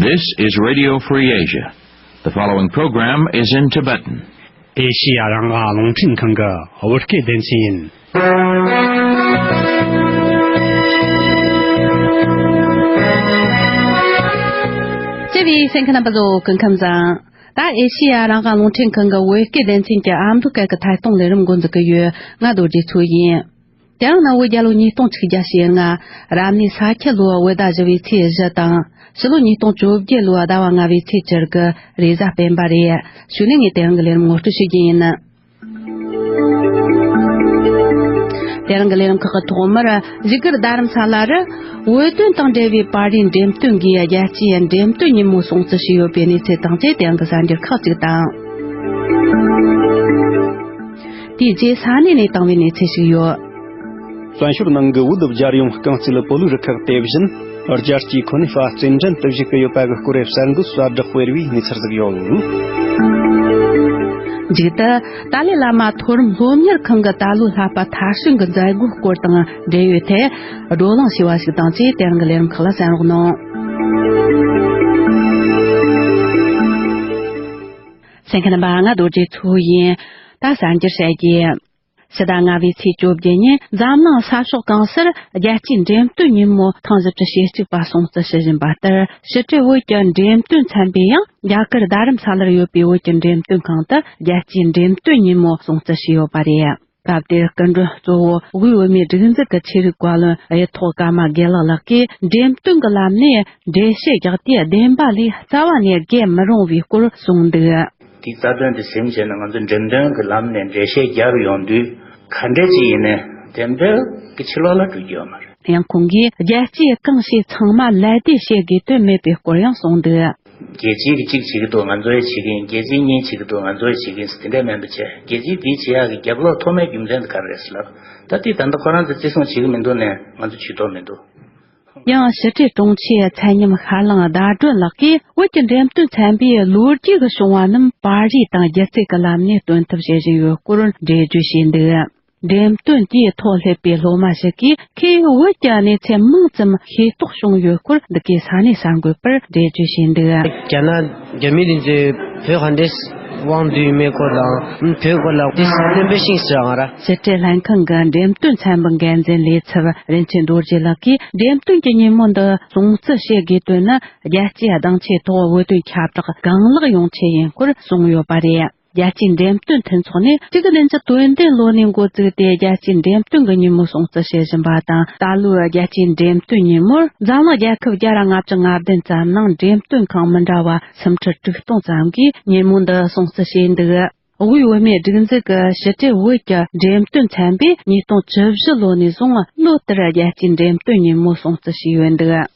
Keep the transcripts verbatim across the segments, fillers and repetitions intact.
This is Radio Free Asia. The following program is in Tibetan. ཨེ་ཤི་ཡ་རང་དབང་རླུང་འཕྲིན་ཁང་གི་བོད་སྐད་སྡེ་ཚན་ཡིན། བཅས་པའི་གསན་མཁན་རྣམ་པ་ཚོ་སྐུ་ཁམས་བཟང་། ད་ཨེ་ཤི་ཡ་རང་དབང་རླུང་འཕྲིན་ཁང་གི་བོད་སྐད་སྡེ་ཚན་གྱི་ཨ་མདོ་སྐད་ཀྱི་ཐད་གཏོང་ལས་རིམ་འགོ་འཛུགས་ཀྱི་ཡོད། ང་རྡོ་རྗེ་མཚོ་ཡིན། དེ་རིང་ནི་བོད་རྒྱལ་ལོ་ཉིས་སྟོང་ཆིག་བརྒྱ་ཞེ་ལྔ། རབ་གནས་ས་ཁྱི་ལོ་བོད་ཟླ་བཞི་པའི་ཚེས་བཞི་དང་། ཕྱི་ལོ་ཉིས་སྟོང་བཅོ་བརྒྱད་ལོའི་ཟླ་བ་ལྔ་པའི་ཚེས་བཅུ་དགུ། རེས་གཟའ་སྤེན་པ་རེད། གཞུག་ནས་ངས་དེ་རིང་གི་ལས་རིམ་ངོ་སྤྲོད་ཞུ་རྒྱུ་ཡིན། དེ་རིང་གི་ལས་རིམ་ཁག་གི་ཐོག་མར་བཞུགས་སྒར་རྡ་རམ་ས་ལ་རུ་བོད་དོན་དང་འབྲེལ་བའི་པར་རིས་འགྲེམས་སྟོན་གྱིས་རྒྱལ་སྤྱིའི་འགྲེམས་སྟོན་ཉིན་མོ་སྲུང་བརྩི་ཞུས་ཡོད་པའི་གནས་ཚུལ་དང་བཅས་དེ་རིང་གི་གསར་འགྱུར་ཁག་ཅིག་དང་། དེའི་རྗེས་ས་གནས་ནས་བཏང་བའི་གནས་ཚུལ་ཞིག་ཡོད། བཙན་བྱོལ་ནང་གི་བོད་རྒྱལ་ཡོངས་རྐང་རྩེད་སྤོ་ལོའི་རུ་ཁག་དེ་བཞིན་རྒྱལ་སྤྱིའི་ཁོ་ནི་ཧྥ་རྩེད་འགྲན་དུ་ཞུགས་ཀྱི་ཡོད་པ་གི་སྐོར་གསར་འགོད་གསལ་བསྒྲགས་སྤེལ་བའི་གནས་ཚུལ་ཟིག་ཡོད། མཇུག་ཏུ་ཏཱ་ལའི་བླ་མ་མཐོ་རིམ་སློབ་གཉེར་ཁང་གི་ད་ལོའི་བསླབ་པ་མཐར་ཕྱིན་གྱི་མཛད་སྒོའི་སྐོར་དང་འབྲེལ་ཡོད་ཐད་བགྲོ་གླེང་བྱས་པ་ཞིག་དང་བཅས་དེ་རིང་གི་ལས་རིམ་ཁག་ལ་གསན་རོགས་གནང་། གསན་མཁན་རྣམ་པ། ང་རྡོ་རྗེ་མཚོ་ཡིན། ད་གསར་འགྱུར་བཤད་རྒྱུ། ཕྱི་ཟླ་ལྔ་པའི་ཚེས་བཅོ་བརྒྱད་ཉིན་འཛམ་གླིང་ས་ཕྱོགས་གང་སར་རྒྱལ་སྤྱིའི་འགྲེམས་སྟོན་ཉིན་མོ་ཐེངས་བཞི་བཅུ་ཞེ་གཅིག་པ་སྲུང་བརྩི་ཞུ་བཞིན་པ་ལྟར་ཕྱི་དྲིལ་བོད་ཀྱི་འགྲེམས་སྟོན་ཚན་པས་ཡང་རྒྱ་གར་རྡ་རམ་ས་ལར་ཡོད་པའི་བོད་ཀྱི་འགྲེམས་སྟོན་ཁང་དུ་རྒྱལ་སྤྱིའི་འགྲེམས་སྟོན་ཉིན་མོ་སྲུང་བརྩི་ཞུས་ཡོད་པ་རེད། སྐབས་དེར་སྐུ་མགྲོན་གཙོ་བོ་དབུས་བོད་མིའི་སྒྲིག་འཛུགས་ཀྱི་ཆེད་རིག་བཀའ་བློན་གཡུ་ཐོག་ཀརྨ་དགེ་ལེགས་ལགས་ཀྱིས་འགྲེམས་སྟོན་གྱི་ལམ་ནས་འགྲེལ་བཤད་རྒྱག་དུས་བདེན་པ་ལས་རྩ་བ་ནས་བརྒལ་མི་རུང་བའི་སྐོར་གསུངས་འདུག། དེའི་རྩ་དོན་དེ་སེམས་བྱས་ན་ང་ཚོ་འགྲེམས་སྟོན་གྱི་ལམ་ནས་འགྲེལ་བཤད་རྒྱབ་ཡོང་དུས་ག་འདྲ་ཅིག་ཡིན་ནའི་བདེན་པའི་གི་ཕྱི་ལོགས་ལ་འགྲོ་རྒྱུ་ཡོད་མ་རེད། ཡང་ཁོང་གིས་རྒྱལ་སྤྱིའི་གང་བྱས་ཚང་མ་ལད་ཟློས་བྱེད་དགོས་དོན་མེད་པའི་སྐོར་ཡང་གསུངས་འདུག། རྒྱལ་སྤྱིའི་གི་གཅིག་བྱེད་ཀྱི་འདུག་ང་ཚོ་ཡང་བྱེད་ཀྱི་ཡིན། རྒྱལ་སྤྱིའི་གཉིས་བྱེད་ཀྱི་འདུག་ང་ཚོ་ཡང་བྱེད་ཀྱི་ཡིན་ཟེར་དེ་འདྲ་མིན་པ་བྱས། རྒྱལ་སྤྱིའི་དེའི་བྱེད་ཡག་གི་རྒྱབ་ལོགས་ཐོགས་མེད་རྒྱུ་མཚན་དེ་ག་རེ་རེད་ཟེར་ལབ། ད་དེ་ད་ལྟ་ཁོ་རང་ཚོ་བརྩི་སྲུང་བྱེད་ཀྱི་མི་འདུག་ནའི་ང་ཚོ་བྱེད་ཐུབ་མི་འདུག། ཡང་ཕྱི་དྲིལ་དྲུང་ཆེ་ཚད་མཉམ་ཤར་གླིང་ཟླ་སྒྲོན་ལགས་ཀྱིས་བོད་ཀྱི་འགྲེམས་སྟོན་ཚན་པས་ལོ་རྒྱུས་ཀྱི་བྱུང་བ་རྣམས་པར་རིས་དང་སྒྱུ་རྩལ་གྱི་ལམ་ནས་སྟོན་ཐབས་བྱེད་བཞིན་ཡོད་སྐོར་འགྲེལ་བརྗོད་བྱས་འདུག། འགྲེམས་སྟོན་དེའི་ཐོག་སླེབས་པའི་སློབ་མ་ཞིག་གིས་ཁོས་བོད་ཀྱི་གནས་ཚུལ་མང་ཙམ་ཤེས་རྟོགས་བྱུང་ཡོད་སྐོར་འདི་གའི་ས་གནས་གསར་འགོད་པར་འགྲེལ་བརྗོད་བྱས་འདུག། རྒྱ་ནག་རྒྱ་མི་དེ་ཚོས་བོད་ག་འདྲས་དབང་བསྡུས་མེད་སྐོར་དང་། བོད་སྐོར་ལ་དེ་བསྟན་པའི་ཤིང་ཟེར་ང་ར། ཕྱི་དྲིལ་ལྷན་ཁང་གི་འགྲེམས་སྟོན་ཚན་པའི་འགན་འཛིན་ལས་ཚབ་རིན་ཆེན་རྡོ་རྗེ་ལགས་ཀྱིས་འགྲེམས་སྟོན་གྱི་ཉིན་མོ་འདི་སྲུང་བརྩི་བྱེད་དགོས་དོན་ནི་རྒྱལ་སྤྱིའི་གདེང་ཆའི་ཐོག་བོད་དོན་ཁྱབ་བསྒྲགས་གང་ལེགས་ཡོང་ཆེད་ཡིན་སྐོར་གསུངས་ཡོད་པ་རེད། རྒྱལ་སྤྱིའི་འགྲེམས་སྟོན་མཐུན་ཚོགས་ནི་གཅིག་བདུན་ཅུ་དོན་བདུན་ལོ་ནས་འགོ་བཙུགས་ཏེ་རྒྱལ་སྤྱིའི་འགྲེམས་སྟོན་གྱི་ཉིན་མོ་སྲུང་བརྩི་བྱེད་བཞིན་པ་དང་། ད་ལོའི་རྒྱལ་སྤྱིའི་འགྲེམས་སྟོན་ཉིན་མོར་འཛམ་གླིང་རྒྱལ་ཁབ་བརྒྱ་དང་ལྔ་བཅུ་ང་བདུན་ཙམ་ནང་འགྲེམས་སྟོན་ཁང་མི་འདྲ་བ་སུམ་ཁྲི་དྲུག་སྟོང་ཙམ་གྱིས་ཉིན་མོ་འདི་སྲུང་བརྩི་བྱས་འདུག། དབུས་བོད་མིའི་སྒྲིག་འཛུགས་ཀྱི་ཕྱི་དྲིལ་བོད་ཀྱི་འགྲེམས་སྟོན་ཚན་པས་ཉིས་སྟོང་བཅུ་བཞི་ལོ་ནས་བཟུང་ལོ་ལྟར་རྒྱལ་སྤྱིའི་འགྲེམས་སྟོན་ཉིན་མོ་སྲུང་བརྩི་བྱས་ཡོད་འདུག།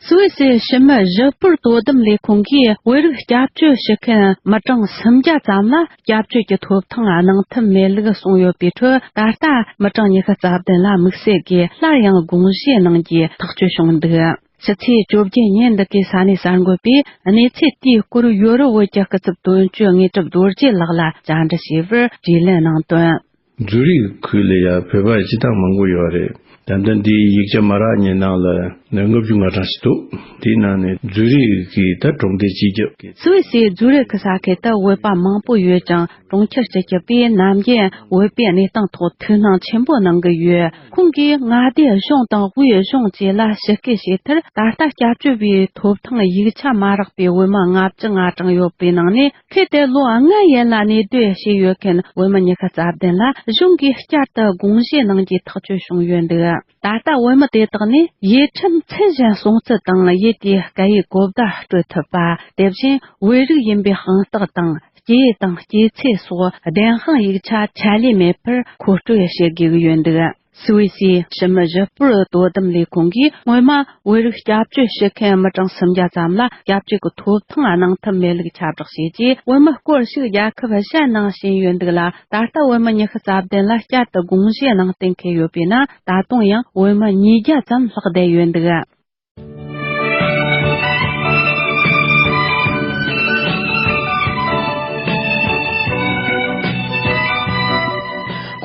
སུད་སིའི་ཕྱི་མི་བཞི་པོར་དོ་དམ་ལས་ཁུངས་ཀྱིས་བོད་རིགས་སྐྱབས་བཅོལ་ཞུ་མཁན་མི་གྲངས་སུམ་བརྒྱ་ཙམ་ལ་སྐྱབས་བཅོལ་གྱི་ཐོབ་ཐང་གནང་ཐབས་མེད་ལུགས་གསུངས་ཡོད་པའི་ཁྲོད། ད་ལྟ་མི་གྲངས་ཉི་ཤུ་རྩ་བདུན་ལ་དམིགས་བསལ་གྱིས་སླར་ཡང་དགོངས་བཞེས་གནང་རྒྱུའི་ཐག་གཅོད་བྱུང་འདུག། ཕྱི་ཚེས་བཅོ་བརྒྱད་ཉིན་འདི་གའི་ས་གནས་གསར་འགོད་པས་གནས་ཚུལ་དེའི་སྐོར་ཡོ་རོབ་བོད་ཀྱི་སྐུ་ཚབ་དོན་གཅོད་དངོས་གྲུབ་རྡོ་རྗེ་ལགས་ལ་བཅར་འདྲི་བྱས་པར་དྲིས་ལན་གནང་དོན། ཛུ་རིག་ཁུལ་ལ་ཡ་བོད་པ་སྤྱི་བཏང་མང་པོ་ཡོད་རེད། ད་ལྟ་འདིའི་ཡིག་ཆ་མ་རག་ཉིན་ནང་ལ་ལྔ་བཅུ་ང་གྲངས་ཤིག་འདུག། དེའི་ནང་ནས་ཛུ་རིག་གི་ད་གྲོང་སྡེ་སྤྱི་ཁྱབ་ཀྱི། སུད་སིའི་ཛུ་རིག་གི་ས་ཁུལ་དུ་བོད་པ་མང་པོ་ཡོད་ཀྱང་། གྲོང་ཁྱེར་སྤྱི་ཁྱབ་པས་ནམ་རྒྱུན་བོད་པའི་གནས་སྟངས་ཐོག་ཐུགས་སྣང་ཆེན་པོ་གནང་གི་ཡོད། ཁོང་གིས་མངའ་སྡེ་གཞུང་དང་དབུས་གཞུང་བཅས་ལ་ཞིབ་བསྐྱོད་བྱས་མཐར། ད་ལྟ་སྐྱབས་བཅོལ་བའི་ཐོབ་ཐང་ཡིག་ཆ་མ་རག་པའི་བོད་མི་ལྔ་བཅུ་ང་གྲངས་ཡོད་པའི་ནང་ནས། ཁུལ་དེར་ལོ་ལྔ་ཡན་ལ་གནས་སྡོད་བྱས་ཡོད་མཁན་བོད་མི་ཉི་ཤུ་རྩ་བདུན་ལ་གཞུང་གིས་བསྐྱར་དུ་དགོངས་བཞེས་གནང་རྒྱུའི་ཐག་གཅོད་བྱུང་ཡོད་འདུག། ད་ལྟ་བོད་མི་དེ་དག་ནི་ཡུལ་ཁྲིམས་ཚད་གཞིར་སྲུང་བརྩི་དང་། ཡུལ་དེའི་སྐད་ཡིག་གོ་བརྡ་སྤྲོད་ཐུབ་པ། དེ་བཞིན་བོད་རིགས་ཡིན་པའི་དཔང་རྟགས་དང་། སྐྱེས་དང་སྐྱེས་ཚེས་སོགས་བདེན་དཔང་ཡིག་ཆ་ཆད་ལུས་མེད་པར་མཁོ་སྤྲོད་བྱེད་དགོས་ཀྱི་ཡོད་འདུག། སུད་སིའི་ཕྱི་མི་བཞི་པོར་དོ་དམ་ལས་ཁུངས་ཀྱིས་སྔོན་མ་བོད་རིགས་སྐྱབས་བཅོལ་ཞུ་མཁན་མི་གྲངས་སུམ་བརྒྱ་ཙམ་ལ་སྐྱབས་བཅོལ་གྱི་ཐོབ་ཐང་གནང་ཐབས་མེད་ལུགས་ཁྱབ་བསྒྲགས་བྱས་རྗེས། བོད་མི་སྐོར་ཞིག་རྒྱལ་ཁབ་གཞན་ནང་ཕྱིན་ཡོད་འདུག་ལ། ད་ལྟ་བོད་མི་ཉི་ཤུ་རྩ་བདུན་ལ་བསྐྱར་དུ་དགོངས་བཞེས་གནང་གཏན་འཁེལ་ཡོད་པས་ན། ད་དུང་ཡང་བོད་མི་ཉིས་བརྒྱ་ཙམ་ལྷག་བསྡད་ཡོད་འདུག།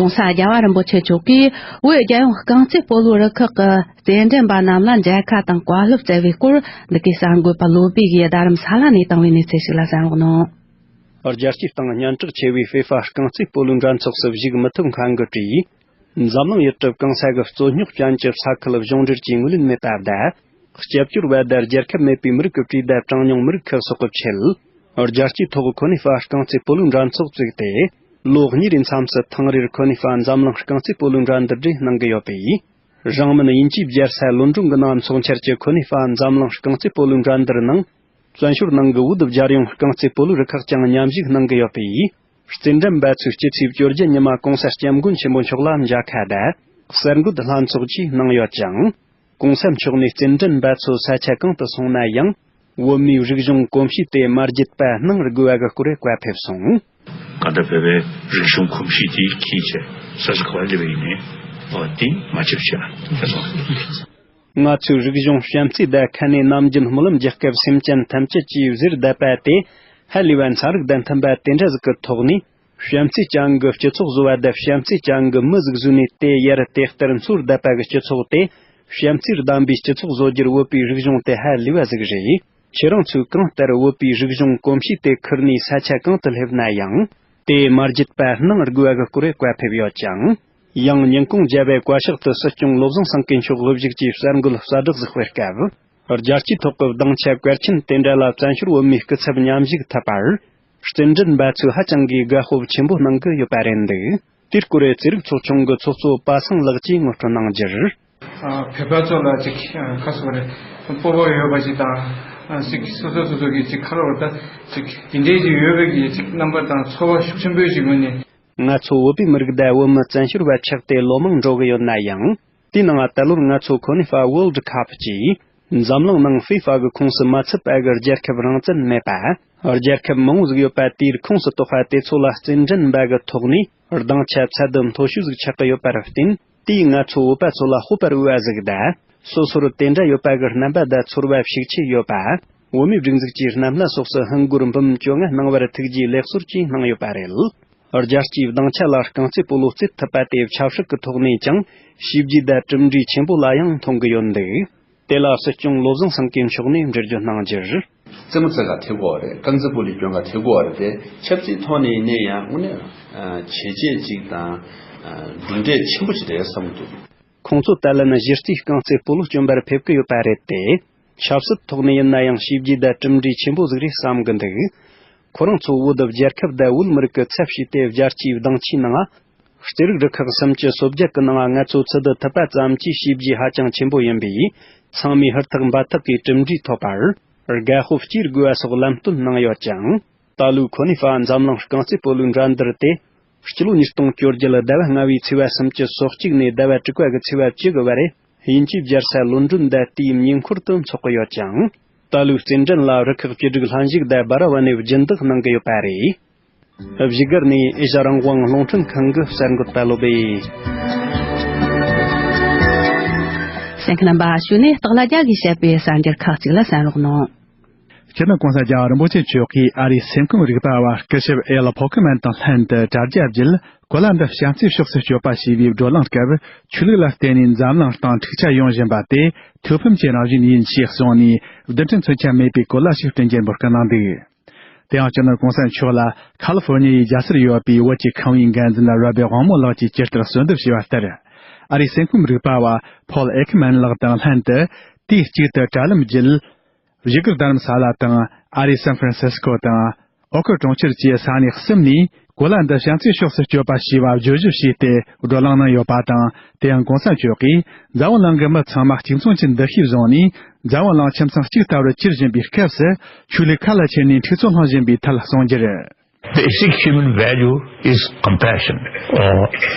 ༸གོང་ས་༸རྒྱལ་བ་རིན་པོ་ཆེ་མཆོག་གིས་བོད་རྒྱལ་ཡོངས་རྐང་རྩེད་སྤོ་ལོའི་རུ་ཁག་གི་རྩེད་འགྲན་པ་རྣམས་ལ་མཇལ་ཁ་དང་བཀའ་སློབ་སྩལ་བའི་སྐོར། འདི་གའི་གསར་འགོད་པ་བློ་བྷེ་ཡིས་རྡ་རམ་ས་ལ་ནས་བཏང་བའི་གནས་ཚུལ་ཞིག་ལ་གསན་རོགས་གནང་། རྒྱལ་སྤྱིའི་སྟེང་སྙན་གྲགས་ཆེ་བའི་ཧྥེ་ཧྥ་རྐང་རྩེད་སྤོ་ལོའི་འགྲན་ཚོགས་སུ་ཞུགས་མི་ཐུབ་མཁན་གྱི་གྲས། འཛམ་གླིང་ཡུལ་གྲུ་གང་ས་གི་རྩོད་རྙོག་ཅན་གྱི་ས་ཁུལ་གཞུང་འབྲེལ་གྱི་ངོས་ལེན་མེད་པ་དང་། སྐྱབས་བཅོལ་བ་དང་རྒྱལ་ཁབ་མེད་པའི་མི་རིགས་ཀྱི་གྲས་དང་གྲངས་ཉུང་མི་རིགས་ཁག་སོགས་ཀྱི་ཆེད། རྒྱལ་སྤྱིའི་ཐོག་གི་ཁོ་ནི་ཧྥ་རྐང་རྩེད་སྤོ་ལོའི་འགྲན་ཚོགས་བཙུགས་ཏེ། ལོ་གཉིས་རེའི་མཚམས་སུ་ཐེངས་རེར་ཁོ་ནི་ཧྥ་འཛམ་གླིང་རྐང་རྩེད་སྤོ་ལོའི་འགྲན་བསྡུར་འདྲ་གནང་གི་ཡོད་པས། རིང་མིན་དབྱིན་ཇིའི་རྒྱལ་ས་ལོན་ཀྲོན་གྱི་ནང་འཚོགས་འཆར་གྱི་ཁོ་ནི་ཧྥ་འཛམ་གླིང་རྐང་རྩེད་སྤོ་ལོའི་འགྲན་བསྡུར་ནང་། བཙན་བྱོལ་ནང་གི་བོད་རྒྱལ་ཡོངས་རྐང་རྩེད་སྤོ་ལོའི་རུ་ཁག་ཀྱང་མཉམ་ཞུགས་གནང་གི་ཡོད་པས། རྩེད་འགྲན་པ་ཚོས་སྤྱི་ཚེས་བཅོ་བརྒྱད་ཉི་མ་༸གོང་ས་༸སྐྱབས་མགོན་ཆེན་པོ་མཆོག་ལ་མཇལ་ཁ་དང་། གསར་འགོད་ལྷན་ཚོགས་བཅས་གནང་ཡོད་ཅིང་། ༸གོང་ས་མཆོག་ནས་རྩེད་འགྲན་པ་ཚོ་ས་ཆ་གང་དུ་སོང་ན་ཡང་། བོད་མིའི་རིག་གཞུང་གོམས་གཤིས་དེ་མ་བརྗེད་པ་གནང་དགོས་པ་གི་སྐོར་བཀའ་ཕེབས་སོང་། གང་ལྟར་བོད་པའི་རིག་གཞུང་གོམས་གཤིས་དེ་གལ་ཆེ་ས་ཆ་ག་བ་སླེབས་པ་ཡིན་ནའི་དེ་མ་བརྗེད་པ་བྱས་ན་ཁྱེད་སོང་། ང་ཚོའི་རིག་གཞུང་བྱམས་བརྩེ་དང་ཁ་ནས་ནམ་རྒྱུན་སྨོན་ལམ་རྒྱག་སྐབས་སེམས་ཅན་ཐམས་ཅད་ཀྱིས་གཟིར་བསྡད་པ་དེ་ཧ་ལས་པ་ཚན་རིག་དང་མཐུན་པ་དེ་འདྲ་ཟིག་གི་ཐོག་ནས། བྱམས་བརྩེ་ཅན་གྱི་སྤྱི་ཚོགས་བཟོ་བ་དང་བྱམས་བརྩེ་ཅན་གྱི་མི་ཟིག་བཟོས་ནས་དེ་ཡར་དེ་ལྟར་འཚོ་བསྡད་པ་གི་སྤྱི་ཚོགས་དེ། བྱམས་བརྩེར་ལྡན་པའི་སྤྱི་ཚོགས་བཟོ་རྒྱུར་བོད་པའི་རིག་གཞུང་དེ་ཧ་ལས་པ་ཟིག་རེད། ཁྱེད་རང་ཚོས་གང་ལྟར་བོད་པའི་རིག་གཞུང་གོམས་གཤིས་དེ་ཁུར་ནས་ས་ཆ་གང་དུ་སླེབས་ན་ཡང་། དེ་མ་བརྗེད་པ་གནང་དགོས་པ་གི་སྐོར་བཀའ་ཕེབས་ཡོད་ཅིང་། ཡང་ཉིན་གུང་རྒྱལ་བའི་བཀའ་ཤག་ཏུ་སྲིད་སྐྱོང་བློ་བཟང་སེང་གེ་མཆོག་དབུ་བཞུགས་ཀྱིས་གསར་འགོད་གསལ་བསྒྲགས་ཤིག་སྤེལ་སྐབས། རྒྱལ་སྤྱིའི་ཐོག་གི་སྡིངས་ཆ་གལ་ཆེན་དེ་འདྲ་ལ་བཙན་བྱོལ་བོད་མིའི་སྐུ་ཚབ་མཉམ་ཞུགས་ཐུབ་པར། རྩེད་འགྲན་པ་ཚོས་ཧ་ཅང་གི་དགའ་སྤོབས་ཆེན་པོ་གནང་གི་ཡོད་པ་རེད་འདུག་དེའི་སྐོར་རྩེད་རིགས་ཚོགས་ཆུང་གི་ཚོགས་གཙོ་པ་སངས་ལགས་ཀྱིས་ངོ་སྤྲོད་གནང་རྒྱུར། ཨ། བོད་པ་ཚོ་ལ་ཅིག་ཨ། ཁ་སོ་རེ་སྤོབས་པ་ཡོད་པ་ཞིག་དང་། ཨ། ཅིག་སོ་སོ་སོ་སོ་གི་ཅིག་ཁ་ལོ་བ་ད་ཅིག་དེ་འདྲའི་ཅིག་ཡོད་པའི་གི་ཅིག་རྣམ་པ་དང་ཚོར་བ་ཤུགས་ཆེན་པོའི་ཅིག་ངོས་ནས། ང་ཚོ་བོད་པའི་མི་རིགས་དང་བོད་མི་བཙན་བྱོལ་བ་ཆགས་ཏེ་ལོ་མང་འགྲོ་གི་ཡོད་ན་ཡང་། དེའི་ནང་ད་ལོར་ང་ཚོ་ཁོ་ནི་ཧྥ་World Cup ཅེས། འཛམ་གླིང་ནང་ཧྥི་ཧྥ་གི་ཁོངས་སུ་མ་ཚུད་པ་གི་རྒྱལ་ཁབ་རང་བཙན་མེད་པ། རྒྱལ་ཁབ་མང་བོ་ཟིག་ཡོད་པ་དེའི་ཁོངས་སུ་གཏོགས་པ་དེ་ཚོ་ལ་རྩེད་འགྲན་པ་གི་ཐོག་ནས་སྡིངས་ཆ་ཚད་དུ་མཐོ་ཤོས་ཟིག་ཆགས་ཀྱི་ཡོད་པར་བརྟེན། དེས་ང་ཚོ་བོད་པ་ཚོ་ལ་སྤོབས་པར་འོས་པ་ཟིག་དང་། སོ་སོར་དེ་འདྲ་ཡོད་པ་གི་རྣམ་པ་དང་ཚོར་བ་ཤུགས་ཆེ་ཡོད་པ། བོད་མིའི་སྒྲིག་འཛུགས་ཀྱི་རྣམ་ལྷ་སོགས་སུ་ཧིན་སྒོར་འབུམ་བཅོ་ལྔ་གནང་བར་ཐུགས་རྗེའི་ལེགས་གསོལ་ཅེས་གནང་ཡོད་པ་རེད། རྒྱལ་སྤྱིའི་སྡིངས་ཆ་ལ་རྐང་རྩེད་སྤོ་ལོ་རྩེད་ཐུབ་པ་དེ་ཆབ་སྲིད་ཀྱི་ཐོག་ནས་ཀྱང་བྱས་རྗེས་དང་གྲུབ་འབྲས་ཆེན་པོ་ལ་ཡང་མཐོང་གི་ཡོད་འདུག་དེ་ལ་སྲིད་སྐྱོང་བློ་བཟང་སེང་གེ་མཆོག་ནས་འགྲེལ་བརྗོད་གནང་རྒྱུར། རྩེད་མོ་རྩེ་ག་ཐེབས་དགོས་རེད། རྐང་རྩེད་སྤོ་ལོའི་སྐྱོན་ག་ཐེབས་དགོས་རེད་དེ། ཆབ་སྲིད་ཐོག་ནས་ཡིན་ན་ཡང་དངོས་གནས་བྱས་རྗེས་གཅིག་དང་གྲུབ་འབྲས་ཆེན་པོ་ཞིག་རེད་བསམ་གྱི་འདུག་ཁོང་ཚོ་ད་ལན་གཞི་རྩའི་རྐང་རྩེད་སྤོ་ལོ་སྐྱོན་པར་ཕེབས་ཀྱི་ཡོད་པ་རེད་དེ། ཆབ་སྲིད་ཐོག་ནས་ཡིན་ན་ཡང་བྱས་རྗེས་དང་གྲུབ་འབྲས་ཆེན་པོ་ཟིག་རེད་བསམ་གྱི་འདུག་ཁོ་རང་ཚོ་བོད་རྒྱལ་ཁབ་དང་བོད་མི་རིགས་ཀྱི་ཚབ་བྱས་ཏེ་རྒྱལ་སྤྱིའི་སྡིངས་ཆའི་ནང་རྩེད་རིགས་རུ་ཁག་སུམ་ཅུ་སོ་བརྒྱད་ཀྱི་ནང་ང་ཚོ་ཚུད་དུ་ཐུབ་པ་ཙམ་གྱིས་བྱས་རྗེས་ཧ་ཅང་ཆེན་པོ་ཡིན་པས། ཚང་མས་ཧུར་ཐག་འབད་ཐག་གིས་གྲུབ་འབྲས་ཐོབ་པར་དགའ་སྤོབས་སྐྱེ་དགོས་པ་སོགས་ལམ་སྟོན་གནང་ཡོད་ཅིང་། ད་ལོའི་ཁོ་ནི་ཧྥ་འཛམ་གླིང་རྐང་རྩེད་སྤོ་ལོའི་འགྲན་བསྡུར་དེ། སྤྱི་ལོ་ཉིས་སྟོང་བཅོ་བརྒྱད་ཟླ་བ་ལྔ་བའི་ཚེས་པ་སུམ་ཅུ་སོ་གཅིག་ནས་ཟླ་བ་དྲུག་པ་གི་ཚེས་པ་བཅུ་གི་བར། དབྱིན་ཇིའི་རྒྱལ་ས་ལོན་ཀྲོན་དང་དེའི་ཉེ་འཁོར་དུ་འཚོགས་ཀྱི་ཡོད་ཅིང་། ད་ལོའི་རྩེད་འགྲན་ལ་རུ་ཁག་བཅུ་དྲུག་ལྷན་ཞུགས་དང་འབར་བ་ནས་སྦྱིན་བདག་གནང་གི་ཡོད་པ་རེད། བཞུགས་སྒར་ནས་ཨེ་ཤ་རང་དབང་རླུང་འཕྲིན་ཁང་གི་གསར་འགོད་པ་བློ་བྷེ། གསན་མཁན་རྣམ་པ། གཞུག་ནས་སྟག་ལྷ་རྒྱལ་གྱིས་བཤད་པའི་གསར་འགྱུར་ཁག་ཅིག་ལ་གསན་རོགས་གནང་། སྤྱིར་ན་༸གོང་ས་༸རྒྱལ་བ་རིན་པོ་ཆེ་མཆོག་གིས་ཨ་རིའི་སེམས་ཁམས་རིག་པ་བ་སྐུ་ཞབས་ཨེལ་ཕོ་ཁི་མན་དང་ལྷན་དུ་དྲ་རྒྱ་བརྒྱུད། གོ་ལ་འདི་བྱམས་བརྩེའི་ཕྱོགས་སུ་སྐྱོད་པ་ཞེས་པའི་བགྲོ་གླེང་སྐབས། ཆོས་ལུགས་ལ་བརྟེན་ནས་འཛམ་གླིང་སྟེང་འཁྲུག་ཆ་ཡོང་བཞིན་པ་དེ་ཐོས་ཕམ་གྱི་རང་བཞིན་ཡིན་ཞེས་གསུངས་ནས། རྡུལ་ཕྲན་མཚོན་ཆ་མེད་པའི་གོ་ལ་ཞིག་སྤྲོད་འཇལ་འབོད་སྐུལ་གནང་འདུག་དེ་ཡང་སྤྱི་ནོར་༸གོང་ས་མཆོག་ལ་ཁ་ལི་ཧྥོར་ཉི་ཡའི་རྒྱལ་སར་ཡོད་པའི་བོད་ཀྱི་ཁང་བའི་འགན་འཛིན་རོ་བེ་དབང་མོ་ལགས་ཀྱིས་ཇི་ལྟར་གསོལ་འདེབས་བྱས་པ་ལྟར། ཨ་རིའི་སེམས་ཁམས་རིག་པ་བ་ཕོལ་ཨེ་ཁི་མན་ལགས་དང་ལྷན་དུ་དུས་གཅིག་ཏུ་དྲ་ལམ་བརྒྱུད། བཞུགས་སྒར་རྡ་རམ་ས་ལ་དང་ཨ་རིའི་སན་ཧྥ་རན་སི་སི་ཀོ་དང་། ཨོ་ཁུལ་གྲོང་ཁྱེར་བཅས་ས་གནས་གསུམ་ནས་གོ་ལ་འདི་བྱམས་བརྩེའི་ཕྱོགས་སུ་སྐྱོད་པ་ཞེས་པ་བརྗོད་གཞི་བྱས་ཏེ་བགྲོ་གླེང་གནང་ཡོད་པ་དང་། དེ་ཡང་༸གོང་ས་མཆོག་གིས་འཛམ་བུ་གླིང་གི་མི་ཚང་མ་གཅིག་མཚུངས་ཀྱི་འདུ་ཤེས་བཟུང་ནས། འཛམ་བུ་གླིང་ཁྱིམ་ཚང་གཅིག་ལྟ་བུར་གྱུར་བཞིན་པའི་སྐབས་སུ། ཆོས་ལུགས་ཁ་ལ་ཁྱེར་ནས་འཁྲུག་རྩོད་སློང་བཞིན་པའི་ཐད་གསུངས་རྒྱུར། Basic human value is compassion or